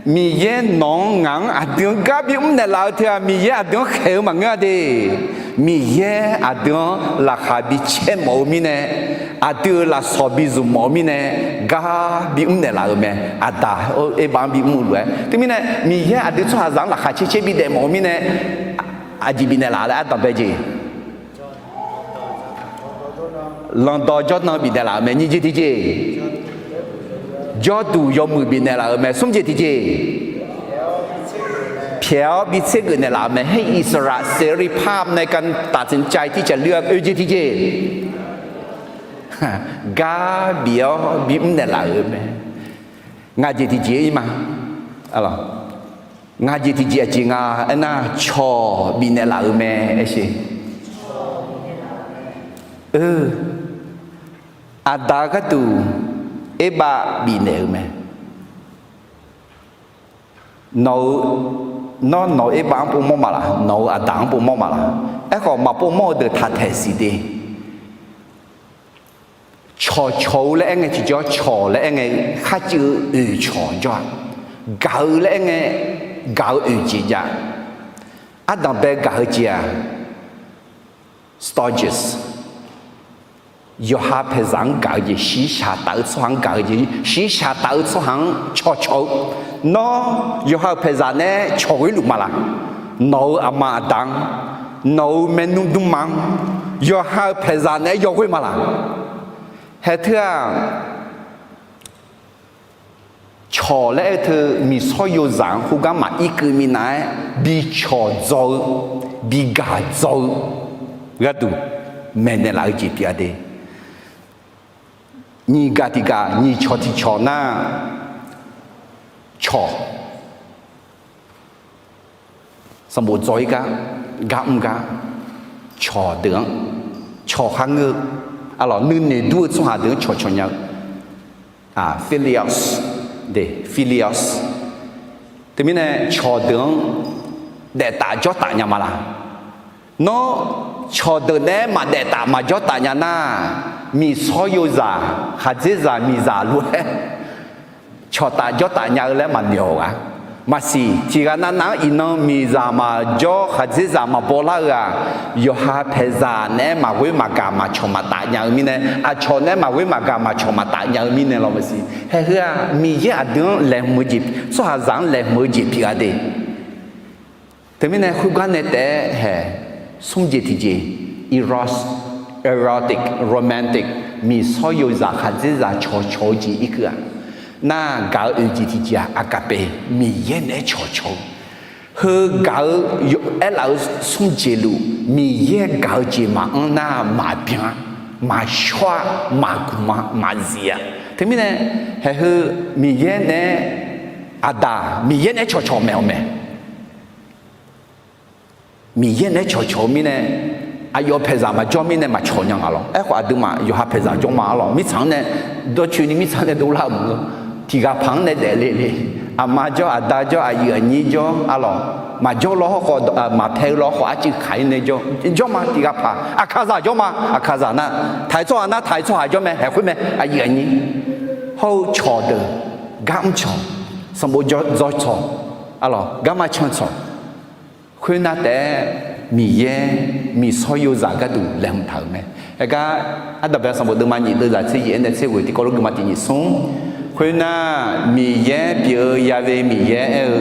Miqyaer nawq-anr ngaq-anr aqdui-anr gar bimr naeqlaf-eu teu-aq, Miqyaer aqdui-anr khaeq-eu maqngeur-a de. Miqyaer aqdui-anr laqkhaq bicaer mawf-eu mirnae, aqdui-euq lafsawq bizmq mawf-eu mirnae, gar bimr naeqlaf-euq mae. Aqda, Erbav-anr bimr-eu lof-aer. Teumirnae, Miqyaer aqdui tsawrhaqzaq-anr laqkhaq caer caer bidaef mawf-eu mirnae, aqjeq bifnaeq laf laer ardanq bae jeq. Lanqdawq jawrnan bifnaeq laf-euq mae. Nyiq jeq tiqjeq, jawrduq yawmuiq bifnaeq laf-euq mae. Smr jeq tiqjeq, pyaeq-awr bitser geuf naeqlaf-euq mae. Her อิสรภาพ ในการตัดสินใจที่จะเลือก oe jeq tiqjeq, gar bif-awr bimr naeqlaf-euq mae. Ngaq jeq tiqjeq-ir ma. Ngaq jeq tiqjeq aqjeq nga aernar, cawq bifnaeq laf-euq mae aer sher. Aqda gharduq Erbav bifnaeq-euq mae. Nawq-eu, nawr nawq-eu Erbav-anr povmawr ma laq, nawq-eu Aqda-anr povmawr ma laq. Aerkhawf maqpov mawr-eu deuq taqtaeq siq de. Cawqcawq-eu laer aer ngae tiqjawr, cawq laer aer ngae kharcuiv-eu oeq cawq jawr-a. Gaq-eu laer aer ngae, gaq-eu oeq jeq jav. Ardanqbae gaq-eu jeq-aq, stages. Yawqha paeqzaq-anr gaq-eu jeq, shiqshaq taf-eu tsawrhaq-anr gaq-eu jeq, shiqshaq taf-eu tsawrhaq-anr cawqcawq-eu. Nawr yawqha-euq paeqzaq nae cawq ghoer luf ma laq? Nawq-euq aqma aqda-anr, nawq-euq maernmr dmrma-anr, yawqha-euq paeqzaq naeq-aer yawghoer ma laq? Haeq teu-aq, cawq laer aer-eu teu miqsawr yozaq-anr khoergar maqir keuv minav-aer bicawq dzaw-eu, bigaq dzaw-eu gharduq maeqnaeq laf-eu jeq pyeuf-a de. Nyiq gaq tiq gaq, nyiq cawq tiq cawq nar, cawq sanqbof dzaw-ir gar, gar mr gar, cawq deuq-anr, cawq kharngeur-eu, aqlawq nuinoeq dur-eu tsawrhaq deuq-anr cawqcawq nya-eu, philia, philia. Teumirnae cawq deuq-anr daeftaf jawrtaf nya ma laq? Nawr cawq deuq naeq-aer maqdaef taf maqjawr taf nya nar, miqsawr yozaq khaqdzerzaq miqzaq lof-aer cawqtaf jawrtaf nya-eu laer maqnoeq-awq gaq. Maqsiq, tiqghaq navnav-anr iqnan miqzaq maqjawr khaqdzerzaq maqbaw lar-eu-aq, yawqha paeqzaq naeq-aer maqghoer maqgaq maqcawq maqtaf nya-eu mirnae, aqcawq naeq-aer maqghoer maqgaq maqcawq maqtaf nya-eu mirnae lawr maqsiq. Haeq heu-aq, Miqyaer aqdui-anr laeqhmq-eu jeq, tsawrhaqzaq-anr laeqhmq-eu jeq pyeuf-a de. Teumirnae khoergar nae taef-aer haeq, smr jeq tiqjeq, eros, erotic, romantic, miqsawr yozaq khaqdzerzaq cawqcawq-eu jeq irkeuv-aq, nar gaq-eu oeq jeq tiqjeq-aq, agape, Miqyaer naeq-aer cawqcawq-eu. Heu gaq-eu aerlaf-eu smr jeq luf, Miqyaer gaq-eu jeq maqanr nar maqbyan, maqshawr-a, maqgmq-a, maqzif-a. Teumirnae haeq heu Miqyaer naeq-aer, aqdaq Miqyaer naeq-aer cawqcawq maeq-awq mae. Miqyaer naeq-aer cawqcawq-eu mirnae, aqyawf paeqzaq maqjawr mirnae maqcawq nya nga lawr. Aerkhawf aqduimaf yawqha paeqzaq jawr ma arlawq. Mirtsaq-anr nae dawrcoeni mirtsaq-anr nae dovlar-euq maqngeur. Tiqghaq paq-anr nae daefle le. Aqma jawr, aqda jawr, aqyuif aqnyir jawr arlawq. Maqjawr lawr hawrkhawf, maqpae-eu lawr khawf arcuiv kaq-ir nae jawr, jawr ma. Tiqghaq paq aqkaqzaq jawr ma. Aqkaqzaq nar taq-iq tsawrhaq nar taq-iq tsawrhaq jawr mae. Haeq khoer mae, aqyuif aqnyir. Hawr-eu cawqdeuq, gar mr cawq, sanqbof dzaw cawq, arlawq garma can cawq. Khoernar taef-aer Miqyaer miqsawr yozaq gharduq laeqhmq taq-euq mae. Aergar ardanqbae sanqbof deuvma nyiq deuvzaq tser yaef-aer nae tser ghoeq tiqkawv lof geufma tiq nyiq smr Khoernar, Miqyaer pyeuf-eu yave Miqyaer aer-eu,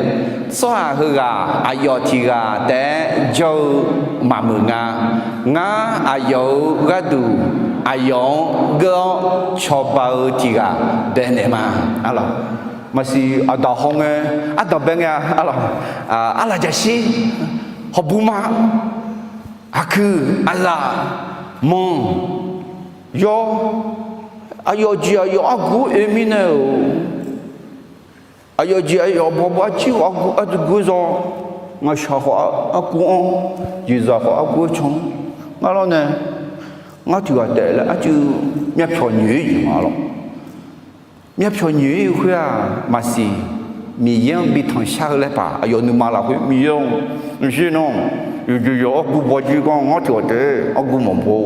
tsawrhaq heughaq aqyawf tiq ghaq taef-aer jawr-eu maqmuiq nga. Ngar aqyawf-euq gharduq aqyawf-anr geur-awr cawba-eu tiq ghaq baenaeq ma. Arlawq, maqsiq aqdaq haw ngae, ardanq bae ngae, arlawq, arlaq jaqshir, hawqbu ma, aqkuiq, aqlaf, manq, yawr, aqyawf jeq aqyawf argu oe mirnae-euq, aqyawf jeq aqyawf bawbaw arjir khawf argu argu-aer zaw, ngaqshaq khawf argu-anr, jeqzaq khawf argu-aer can, ngar lawr nae, ngar tiq ghaq taef laer arcuiv myavpyawq nyoeq-ir jeq ma lawr. Myavpyawq nyoeq-ir-eu khoer-aq, maqsiq Miqyaer-anr bi tanqshar-eu laer paq aqyawf nuima lafkhoer Miqyaer-or, mqshir nar, yawqjeq yawq argu bawjir gar ngar tiq ghaq taef argu mawf bo,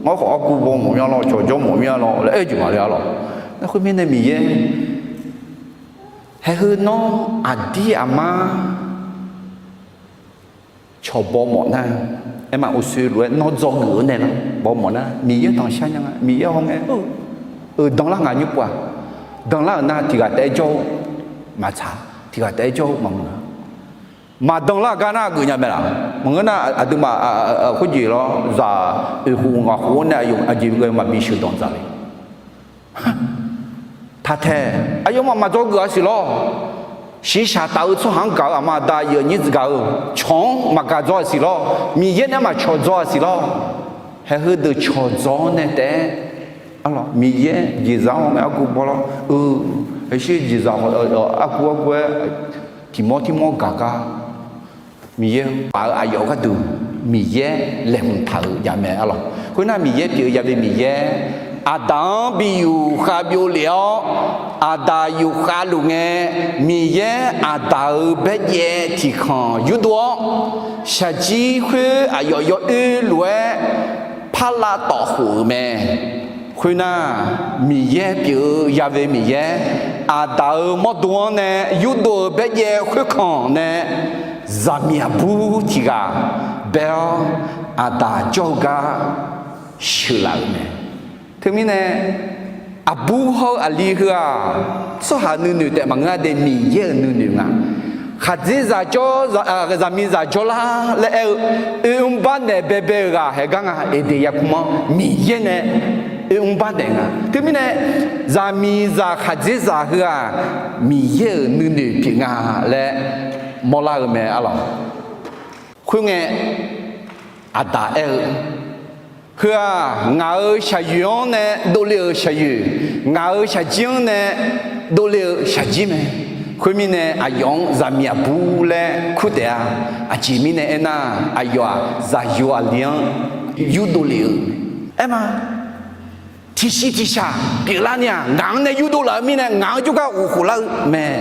ngar khawf argu baw mawf mya lawr, cawqjawr mawf mya lawr laer aer-eu jeq ma le arlawq. Khoermirnae Miqyaer, haeq heu nawr aqdir aqmar cawq baw mawf nar, aerma uqshoe lof-aer nawr dzawgeuf-eu nae lar baw mawf nar, Miqyaer tanqshar nya nga. Miqyaer haw ngae, euq danlar ngaq nymr pov-aq, danlar-euq nar tiq ghaq taef-aer jawr-eu maqtsaq, tiq ghaq taef-aer jawr-eu maqmuiq-a. Maqdanlar gar nar geufnya mae laf. Maqngeur nar aqduimaf khoerjeq lawr zaq oeq khof ngaq khof-anr nae aqyawf aqjeq ghae maqbi sheuqdanq dzaq le. Taqtaeq, aqyawfmaf maqdzawgeuf-a siq lawr. Shiqshaq taf-eu tsawrhaq-anr gaq-eu aqma aqda aqyuif aqnyir gaq-eu cawq-anr maqgaq dzaw-a siq lawr. Miqyaer nae maqcawq dzaw-a siq lawr. Haeq heudeuq cawq dzaw-awr nae taef-aer, arlawq, Miqyaer jeqzaq-anr ngae argu baw lawr-eu, aqshir jeqzaq argu argu-aer tiq mawr tiq mawr gaq gar Miqyaer paf-eu aqyawf gharduq Miqyaer laeqhmq taq-euq jamae arlawq. Khoernar, Miqyaer pyeuf-eu yave Miqyaer, Aqdaq-anr bi yuf khavbyov lef-awr, Aqdaq yuf khavluf ngae, Miqyaer Aqdaq-euq baerjaev tiqkhanq yurdov-awr, shaqjir khoer aqyawf yawoer lof-aer parlav tawf khof-euq mae. Khoernar, Miqyaer pyeuf-eu yave Miqyaer, Aqdaq-euq mawrdo-anr nae yurdov-euq baerjaev khoerkanq nae zaqmiq aqbur tiq ghaq bae-awr, Aqdaq jawr-eu gar sheuqlaf-euq mae. Teumirnae, aqbur hawr-eu aqli heu-aq, tsawrhaq nuinoeq taef maqngeur-a de, Miqyaer-euq nuinoeq nga. Khaqdzerzaq jawr, zaqmiqzaq jawrlar laer aer-eu, oermr barnaeq baebae-euq ghaq haeq gar nga, Eqdeq yarkmr-anr Miqyaer nae oermr barnaeq nga. Teumirnae, zaqmiqzaq khaqdzerzaq heu-aq, Miqyaer-euq nuinoeq pyeuf nga laer mawrlar-eu mae arlawq. Khoerngae, Aqdaq aer-eu, Heu-aq, ngaq-euq shaqyoeq-anr nae dovle-euq shaqyoeq, ngaq-euq shaqjir-anr nae dovle-euq shaqjir mae. Khoermirnae, aqyawf-anr zaqmiq aqbur laer kur taef-a. Aqjeq mirnae aernar, aqyawf-aq, zaqyo aqli-anr yurdov lef-eu mae. Aerma, tiqsiq tiqshaq pyeuflar ni-aq, ngaq-anr nae yurdov laf-eu mirnae, ngaq-anr jawrgar ghof khof lar-eu mae.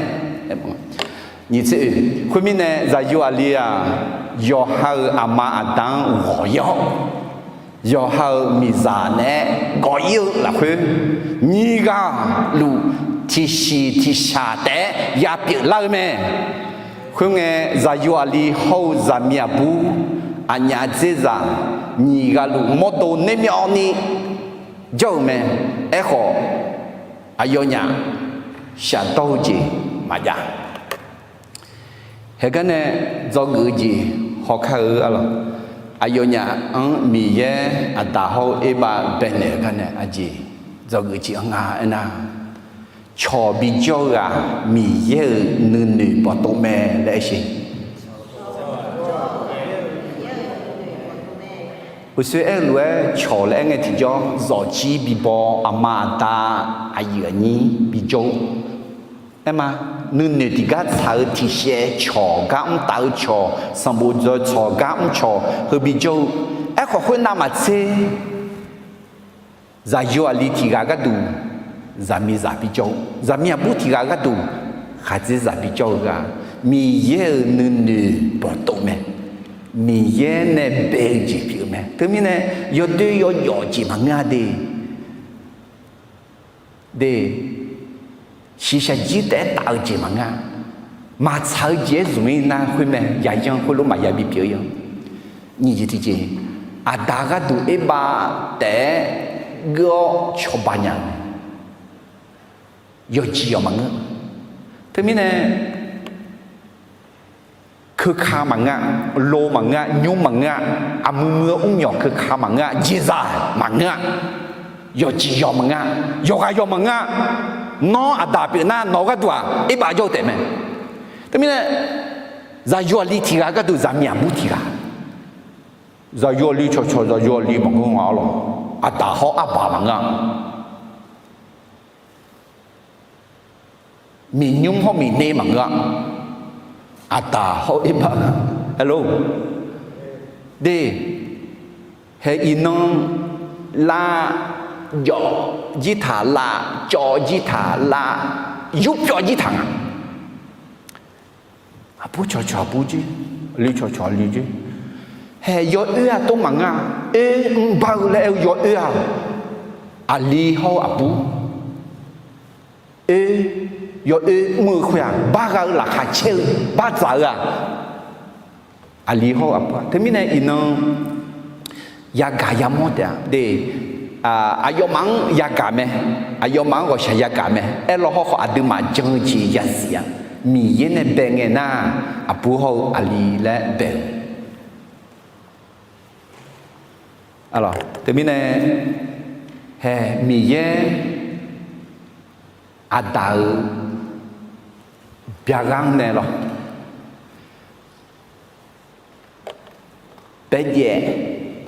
Nyiq tser oe, khoermirnae, zaqyo aqli-aq, yawqha-euq aqma aqda-anr ghawq-ir-awr, yawqha-euq miqzaq naeq-aer gawq-ir-eu lafkhoer, nyiq ghaq luf tiqsiq tiqshaq taef-aer yapyeuf lar-eu mae. Khoerngae, zaqyo aqli hawr-eu zaqmiq aqbur, aqnyaf dzerzaq, nyiq ghaq luf mawrdo nermyawvni jawr-euq mae. Aerkhawf, aqyawfnyaf shafdawr-eu jeq maqjav. Haeqgar nae dzawgeuf-eu jeq hawkar-eu arlawq. Aqyawfnyaf-anr Miqyaer Aqdaq hawr-eu Erbav baenaeq-eu gar nae aqjeq dzawgeuf jeq-anr nga aernar, cawq bijawr-eu ghaq Miqyaer-euq nuinoeq bawqtov mae laer aer sher. Uqshoe aer-eu lof-aer cawq laer aer ngae tiqjawr, zawqjir bibaw, aqma aqda, aqyuif aqnyir bijawr-eu. Aerma, nuinoeq tiqgar tsaq-eu tiqshaev cawq, gar mr taf-eu cawq, sanqbof dzaw cawq, gar mr cawq heu bijawr-eu. Aerkhawf khoernav maqtser, zaqyo aqli tiq ghaq gharduq zaqmiqzaq bijawr-eu, zaqmiq aqbur tiq ghaq gharduq khaqdzerzaq bijawr-eu ghaq, Miqyaer-euq nuinoeq bawqtov mae. Miqyaer nae bae-eu jeq pyeuf-eu mae. Teumirnae, yawdoer yawjawf jeq maqngeur-a de. De, shiqshaq jir taef-aer taf-eu jeq maqngeur-a. Maqtsaq-eu jeq-aer zmq-ir nar khoermae, yayanr khoerlof maqya bipyeuf-eu ya. Nyiq jeq tiqjeq, Aqdaq gharduq Erbav taef-aer geur-awr cawba nya-eu mae. yawqjeq yawq maqngeur. Teumirnae keuka maqngeur-a, lo maqngeur-a, nymr maqngeur-a, aqmuiq muiq-eu mrmyawq keuka maqngeur-a, jeqzaq maqngeur-a, yawqjeq yawq maqngeur-a, yawqghaq yawq maqngeur-a, nawr aqdaq pyeuf nar nawq-eu gharduq-aq erbav jawr-eu taef mae. Teumirnae zaqyo aqli tiq ghaq gharduq zaqmiq aqbur tiq ghaq, zaqyo aqli cawqcawq zaqyo aqli maqngeur nga-a lawq, aqdaq hawr arbaq maqngeur-a. Miqnymr hawr miqner maqngeur-a. Aqdaq hawr erbav, alo, de, hae iqnan lav, jawv jir taq lav, cawv jir taq lav, yurpyawv jir taq nga. Aqbur cawqcawq aqbur jir, aqli cawqcawq aqli jir. Hae yawoer-aq tov maqngeur-a. Oer mrbar-eu laer aer-eu yawoer-aq, aqli hawr-eu aqbur, oer, yawoer mr-eu khoer-aq bargha-eu laqkhaq caer-eu bardzaq-eu-aq, aqli hawr-eu aqbur-aq. Teumirnae iqnan yagaq yamawr taef-a de, aqyawfmaf-anr yagaq mae, aqyawfmaf-anr ghawqshaq yagaq mae. Aerlaw hawrkhawf aqduimaf jan-eu jeq yazif-a, Miqyaer nae bae ngae nar, aqbur hawr-eu aqli laer bae-eu. Teumirnae hae Miqyaer aqdaq-eu byaqghaq-anr nae lawr, baerjaev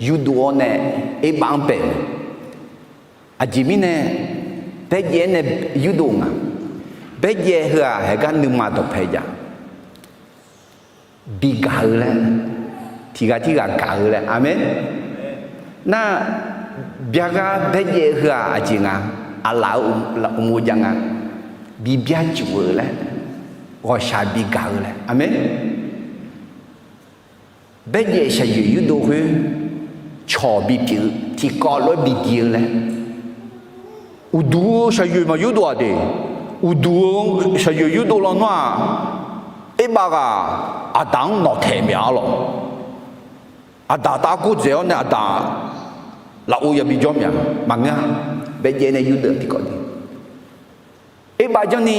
yurdov-awr nae erbav-anr bae-eu. Aqjeq mirnae baerjaev-aer nae yurdov nga. Baerjaev heu-aq haegar nuima dawqpae jav, bi gaq-eu laer, tiq ghaq tirghaq gaq-eu laer. Aqmeq. Nar, byaqghaq baerjaev heu-aq aqjeq nga, aqlaf-eu uqmov jav nga, bi byarcuf-eu laer, ghawqshaq bi gaq-eu laer. Aqmeq. Baerjaev shaqyoeq yurdov khoer cawq bipyeuf-eu tiqkawv lof-aer bi gi-eu laer. Uqduq-eu shaqyoeq maqyurdov-aq de. Uqduq-eu shaqyoeq yurdov lawnmr-aq, erbav ghaq aqdaq-anr nawqtaeq mya-a lawq. Aqdaq taf-aer gordzaeq-awr nae aqdaq lafov yabi jawr mya maqngeur-a. Baerjaev nae yurdov tiqkawv de. Erbav janrni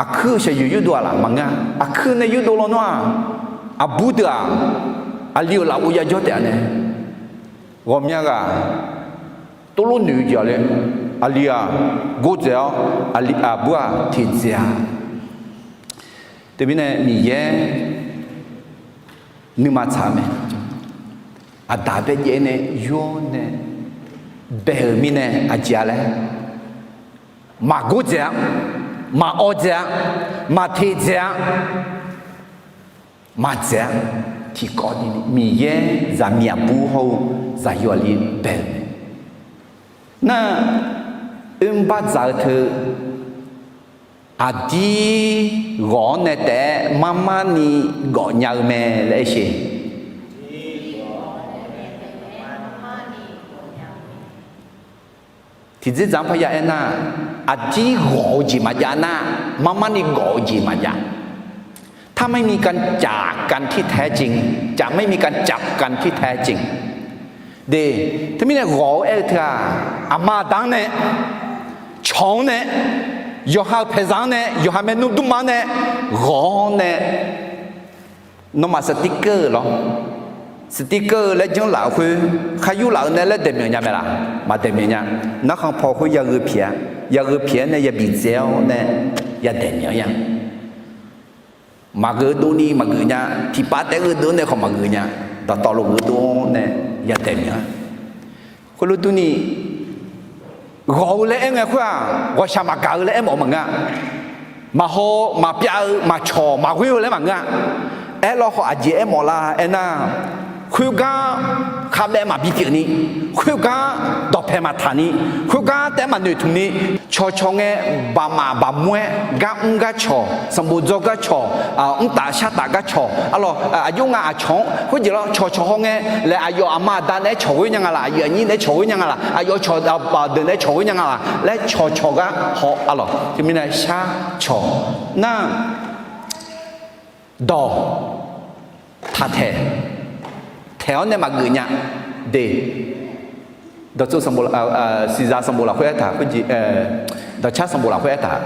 aqkuir-eu shaqyoeq yurdov-aq laf maqngeur-a. Aqkuir nae yurdov lawnmr-aq, aqbur deuq-aq, aqli-euq lafov yajawr taef-a nae, ghawqmya ghaq tov lof noeq-eu jeq-a le. Aqli-aq gordzaeq-awr, aqli aqbur-aq teqdzaeq-a. Teumirnae Miqyaer nuima tsaq-eu mae. Aqdaq baerjaev nae yur-awr nae bae-euq mirnae aqjeq-a laer, maqgordzaeq-a, maqawv dzaeq-a, maqteq dzaeq-a, maqdzaeq-a. Tiqkawv ni Miqyaer zaqmiq aqbur hawr-eu zaqyo aqli bae-euq mae. Nar, oermr bardzaq-eu teu aqdir ghawq-awr nae taef-aer marmarni gawf nya-eu mae laer aer sheq. Tiqdzerdzaq-anr parya aernar, aqdir ghawq-eu jeq maqjav nar, marmarni gawf-eu jeq maqjav. ถ้าไม่มีการจากกันที่แท้จริง จะไม่มีการจับกันที่แท้จริง De, teumirnae ghawq-eu aer-eu teu-aq, aqma aqda-anr nae, cawq-anr nae, yawqha-euq paeqzaq-anr nae, yawqha maernmr dmrma-anr nae, ghawq-awr nae, nawmaf สติ๊กเกอร์ lawr, สติ๊กเกอร์ laer janrlaf-eu khoer, khar yurlaf-eu nae laer daeqmyanq nya mae laf? Maqdaeqmyanq nya. Narkhan paw khoer yagheu pyaeq-a, yagheu pyaeq-aer nae yabi dzae-awr nae yadaeq myanq-a. Maqgheu dovni maqgeuf nya, tiqpav taef-aer gheu dov nae khawf maqgeuf nya, dawqtawvluf gheu dov-awr nae yadaeq myanq-a. Khoerlof durni, ghawq-eu laer aer ngae khoer-aq, ghawqshaq maqgaq-eu laer aermawf-eu maqngeur-a. Maqhaw, maqpyav-eu, maqcawq, maqghoer-eu laer maqngeur-a. Aerlawkhawf aqjeq aermawf lar aernar, khoergar khavbaev maqbi pyeufni, khoergar dawqpae maqtaq ni, khoergar taef-aer maqnoeq tmq ni, cawqcawq ngae baqmaf baqmur-aer gar mr gar cawq, sanqbof dzawr gar cawq, mrtaf shartaf gar cawq, arlawq, aqjox nga aqcawq-anr khoerjeq lawr cawqcawq haw ngae laer aqyawf aqma aqda naeq-aer cawq ghoer nya nga laf, aqyuif aqnyir naeq-aer cawq ghoer nya nga laf, aqyawf cawq aqdeuq naeq-aer cawq ghoer nya nga laf laer cawqcawq gar haw, arlawq, teumirnae shar cawq nar, dawq taqtaeq, taeq-awr nae maqgeuf nya de. Dawqtsuif sanqbof, siqzaq sanqbof lafkhoer aertaq, dawqcar sanqbof lafkhoer aertaq,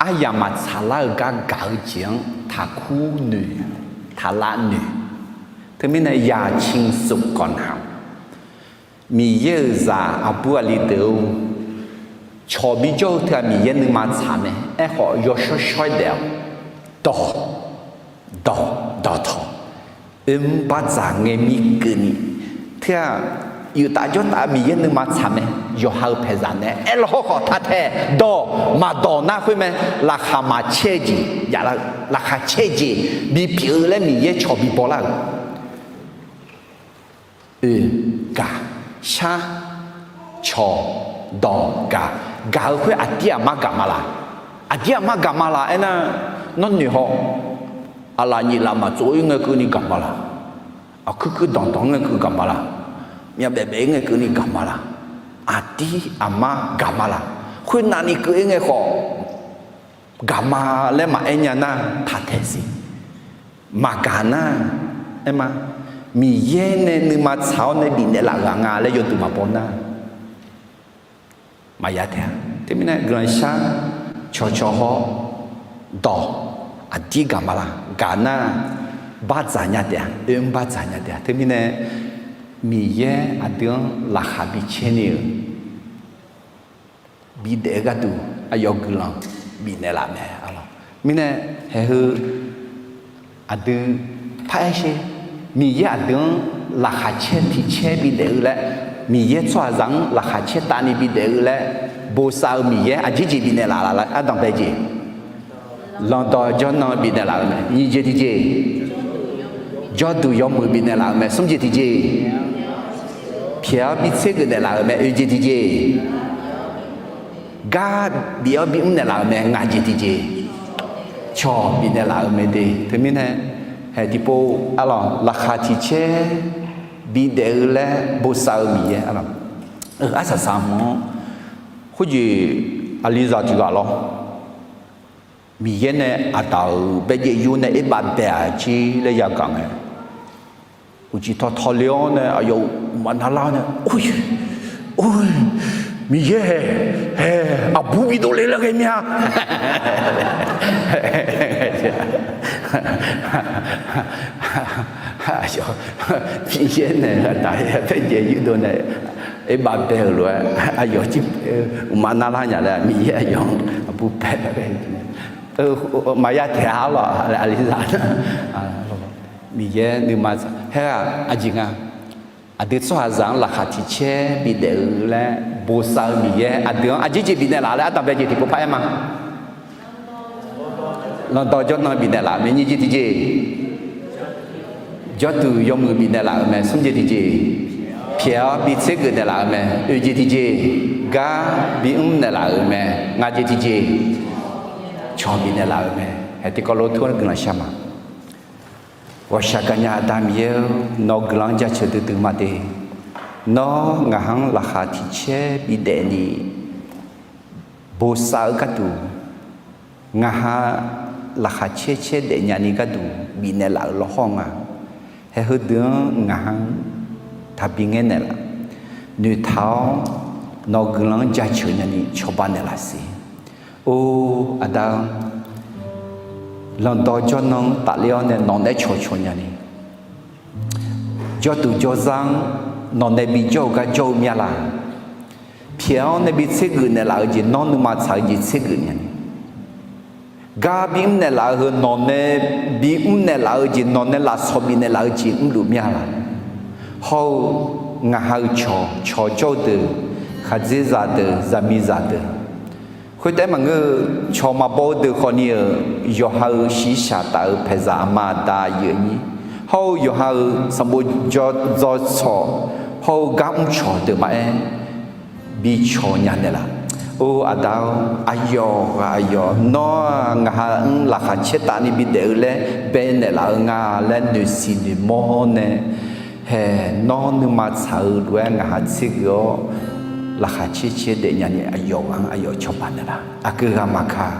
aryamq maqtsaq lar-eu gar gaq-eu jeq-anr taqkur noeq, taqlav noeq. Teumirnae อย่าชิงสุขก่อนหนาว. Miqyaer-euq zaq aqbur aqli deuq-or, cawq bijawr-eu teu-aq Miqyaer nuima tsaq mae. Aerkhawf yawshawr shawr-aer daef-awq. Dawq, dawq, dawqtawq, oermr bardzaq ngae mir keuvni, teu-aq, yuftaf jawrtaf-eu Miqyaer nuima tsaq mae. Yawqha-euq paeqzaq nae aerlaw hawrkhawf taq taeq dawq maqdawq nar khoer mae. Laqkhaq maqcaer-eu jeq, laqkhaq caer-eu jeq bipyeuf-eu laer Miqyaer cawq bibaw lar-euq. Oe, gaq, shar, cawq, dawq, gaq. Gaq-eu khoer aqdir aqmar gaq ma laq? Aqdir aqmar gaq ma laq aernar, nawr noeq haw. Aqlaf nyif laf maqtsov-ir ngae keuvni gaq ma laq? Aqkuir kuir danqdanq-anr ngae keuv gaq ma laq? Myavbaef baef-ir ngae keuvni gaq ma laq? Aqdir aqmar gaq ma laq? Khoernavni keuv-ir ngae khawf gaq ma laer maqaer nya nar taq taeq siq. Maqgaq nar, aer ma, Miqyaer nae nuima tsaq-awr nae bifnaeq laf-euq ghaq nga laer yawduq maqbaw nar, maqya taef-a. Teumirnae guiqlanq shar, cawqcawq haw, dawq, aqdir gaq ma laq? Gaq nar, bardzaq nya taef-a, oermr bardzaq nya taef-a. Teumirnae Miqyaer aqdui-anr laqkhaq bicaer ni-euq bidaef-eu gharduq aqyawf guiqlanq bifnaeq laf mae. Mirnae haeq heu aqdui paraer sher. Miqyaer aqdui-anr laqkhaq caer tiq caer bidaef-eu laer, Miqyaer tsawrhaqzaq-anr laqkhaq caer tavni bidaef-eu laer bosav-eu Miqyaer aqjeq jeq bifnaeq laf laf laer ardanq bae jeq. Lanqdawq jawrnan bifnaeq laf-eu mae. Nyiq jeq tiqjeq, jawrduq yawmuiq bifnaeq laf-eu mae. Smr jeq tiqjeq, pyaeq-awr bitser geuf naeqlaf-euq mae. Oeq jeq tiqjeq, gar bif-awr bimr naeqlaf-euq mae. Ngaq jeq tiqjeq, cawq bifnaeq laf-euq mae de. Teumirnae haeq tiqpov arlawq laqkhaq tiq caer bidaef-eu laer bosav-eu Miqyaer arlawq. Arsaq saq hmq-anr khoerjeq aqlizaq tiq ghaq lawr. Miqyaer nae aqdaq-euq baerjaev yur nae aerbav bae-aq jer laer yagaq ngae, uqcif tawqtawq le-awr nae aqyawf uqmaf navlar-awr nae, Or, Miqyaer haeq, haeq aqbur bidov le laer ghae mya. Miqyaer nae aqdaq-aer baerjaev yurdov nae aerbav bae-euq lof-aer aqyawf jir uqmaf navlar nya laer Miqyaer aqyawf-anr aqbur bae-a. Maqya taeq-a lawq, aqlizaq nar. Miqyaer nuima haer-aq aqjeq nga. Aqdui tsawrhaqzaq-anr laqkhaq tiq caer bidaef-eu laer bosav-eu Miqyaer aqdui-anr aqjeq jeq bifnaeq laf laer ardanq bae jeq tiqpov paraer ma. Lanqdawq jawrnan bifnaeq laf-euq mae. Nyiq jeq tiqjeq, jawrduq yawmuiq bifnaeq laf-euq mae. Smr jeq tiqjeq, pyaeq-awr bitser geuf naeqlaf-euq mae. Oeq jeq tiqjeq, gar bimr naeqlaf-euq mae. Ngaq jeq tiqjeq, cawq bifnaeq laf-euq mae. Haeq tiqkawv lof-aer guiqlanq shar ma. Ghawqshaq gaqnya Aqda Miqyaer-or, nawq-eu guiqlanq-anr jaceuq duidui ma de. Nawr ngaq-anr laqkhaq tiq caer bidaef ni bosav-eu gharduq, ngaq ha laqkhaq caer caer daef nyani gharduq bifnaeq laf-euq lawrhawr nga. Haeq heudeuq-anr ngaq ha taqbi ngaer naeqlaf, noeqtaq-awr nawq-eu guiqlanq-anr jaceuq nyani cawba naeqlaf siq. Or, Aqda-or, lanqdawq jawrnan-anr tafler-awr nae nawq naeq-aer cawqcawq nyani, jawrduq jawrzar-anr nawq nae bijawr-eu gar jawr-eu mya la? Pyaeq-awr nae bitser geuf naeqlaf-eu jeq, nawr nuima tsaq-eu jeq tser geuf nyani, gar bimr naeqlaf-eu heu nawq nae bimr naeqlaf-eu jeq, nawq nae lafsawq bifnaeq laf-eu jeq mrluf mya la? Hawr-eu ngaq ha-eu cawq, cawq jawr-eu deuq, khaqdzerzaq deuq, zaqmiqzaq deuq, khoertav maqngeur-eu cawq maqbaw-eu deuq khawfni-euq yawqha-euq shiqshaq taf-eu paeqzaq aqma aqda aqyuif aqnyir, hawr-eu yawqha-euq sanqbof jawr dzaw tsawq, hawr-eu gar mr cawq deuq maqaer, bi cawq nya naeqlaf. Or, Aqda-or, aqyawf ghaq aqyawf, nawr-aq ngaq ha-anr laqkhaq caer tavni bidaef-eu laer bae naeqlaf-eu nga laer noeqsiq noeqmawr nae, haeq nawr nuima tsaq-eu lof-aer ngaq ha tser geuf-awr, laqkhaq caer caer daef nyani aqyawf ghaq-anr aqyawf cawba naeqlaf. Aqgeu ghaq maqkaq,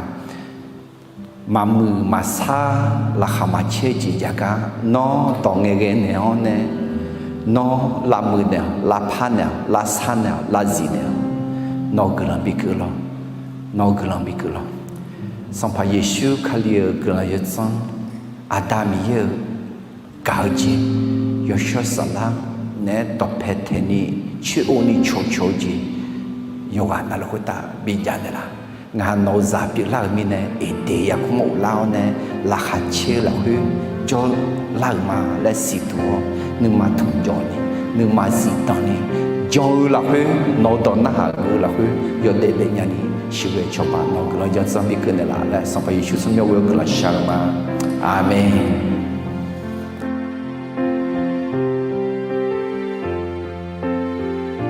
maqmuiq maqsar, laqkhaq maqcaer jeq jav gar nawr dawq ngae ghae naeq-awr nae, Nawr lavmuiq naeq-awq, lavpar naeq-awq, lavsar naeq-awq, lavzif naeq-awq. Nawq-eu guiqlanq bikeuv lawr. Nawq-eu guiqlanq bikeuv lawr. Sanqpaq Yeqsur Kali-euq guiqlanq yawdzanr, Aqda Miqyaer-euq gaq-eu jeq, yawshawr saflar naeq-aer dawqpae taeq ni coer-or ni cawqcawq-eu jeq, yawqghaq navluf khoertav bijav naeqlaf. Ngaq nawq-eu zaq pyeuflar-euq mirnae Eqdeq yarkmr ghoflar-awr nae laqkhaq caer-eu lafkhoer jawrlar-euq ma laer siqduq-awr, nuima tmq jawr ni, nuima zifdanq ni, jan-eu lafkhoer nawq-eu dawq narhaq geuf-eu lafkhoer yawdaef daef nyani, sheuqghae cawba nawq-eu guiqlanq yawdzanr bikeuv naeqlaf laer Sanqpaq Yeqsur tsawrmyanr ghoe-awr guiqlanq shaq-eu ma. Aqmeq.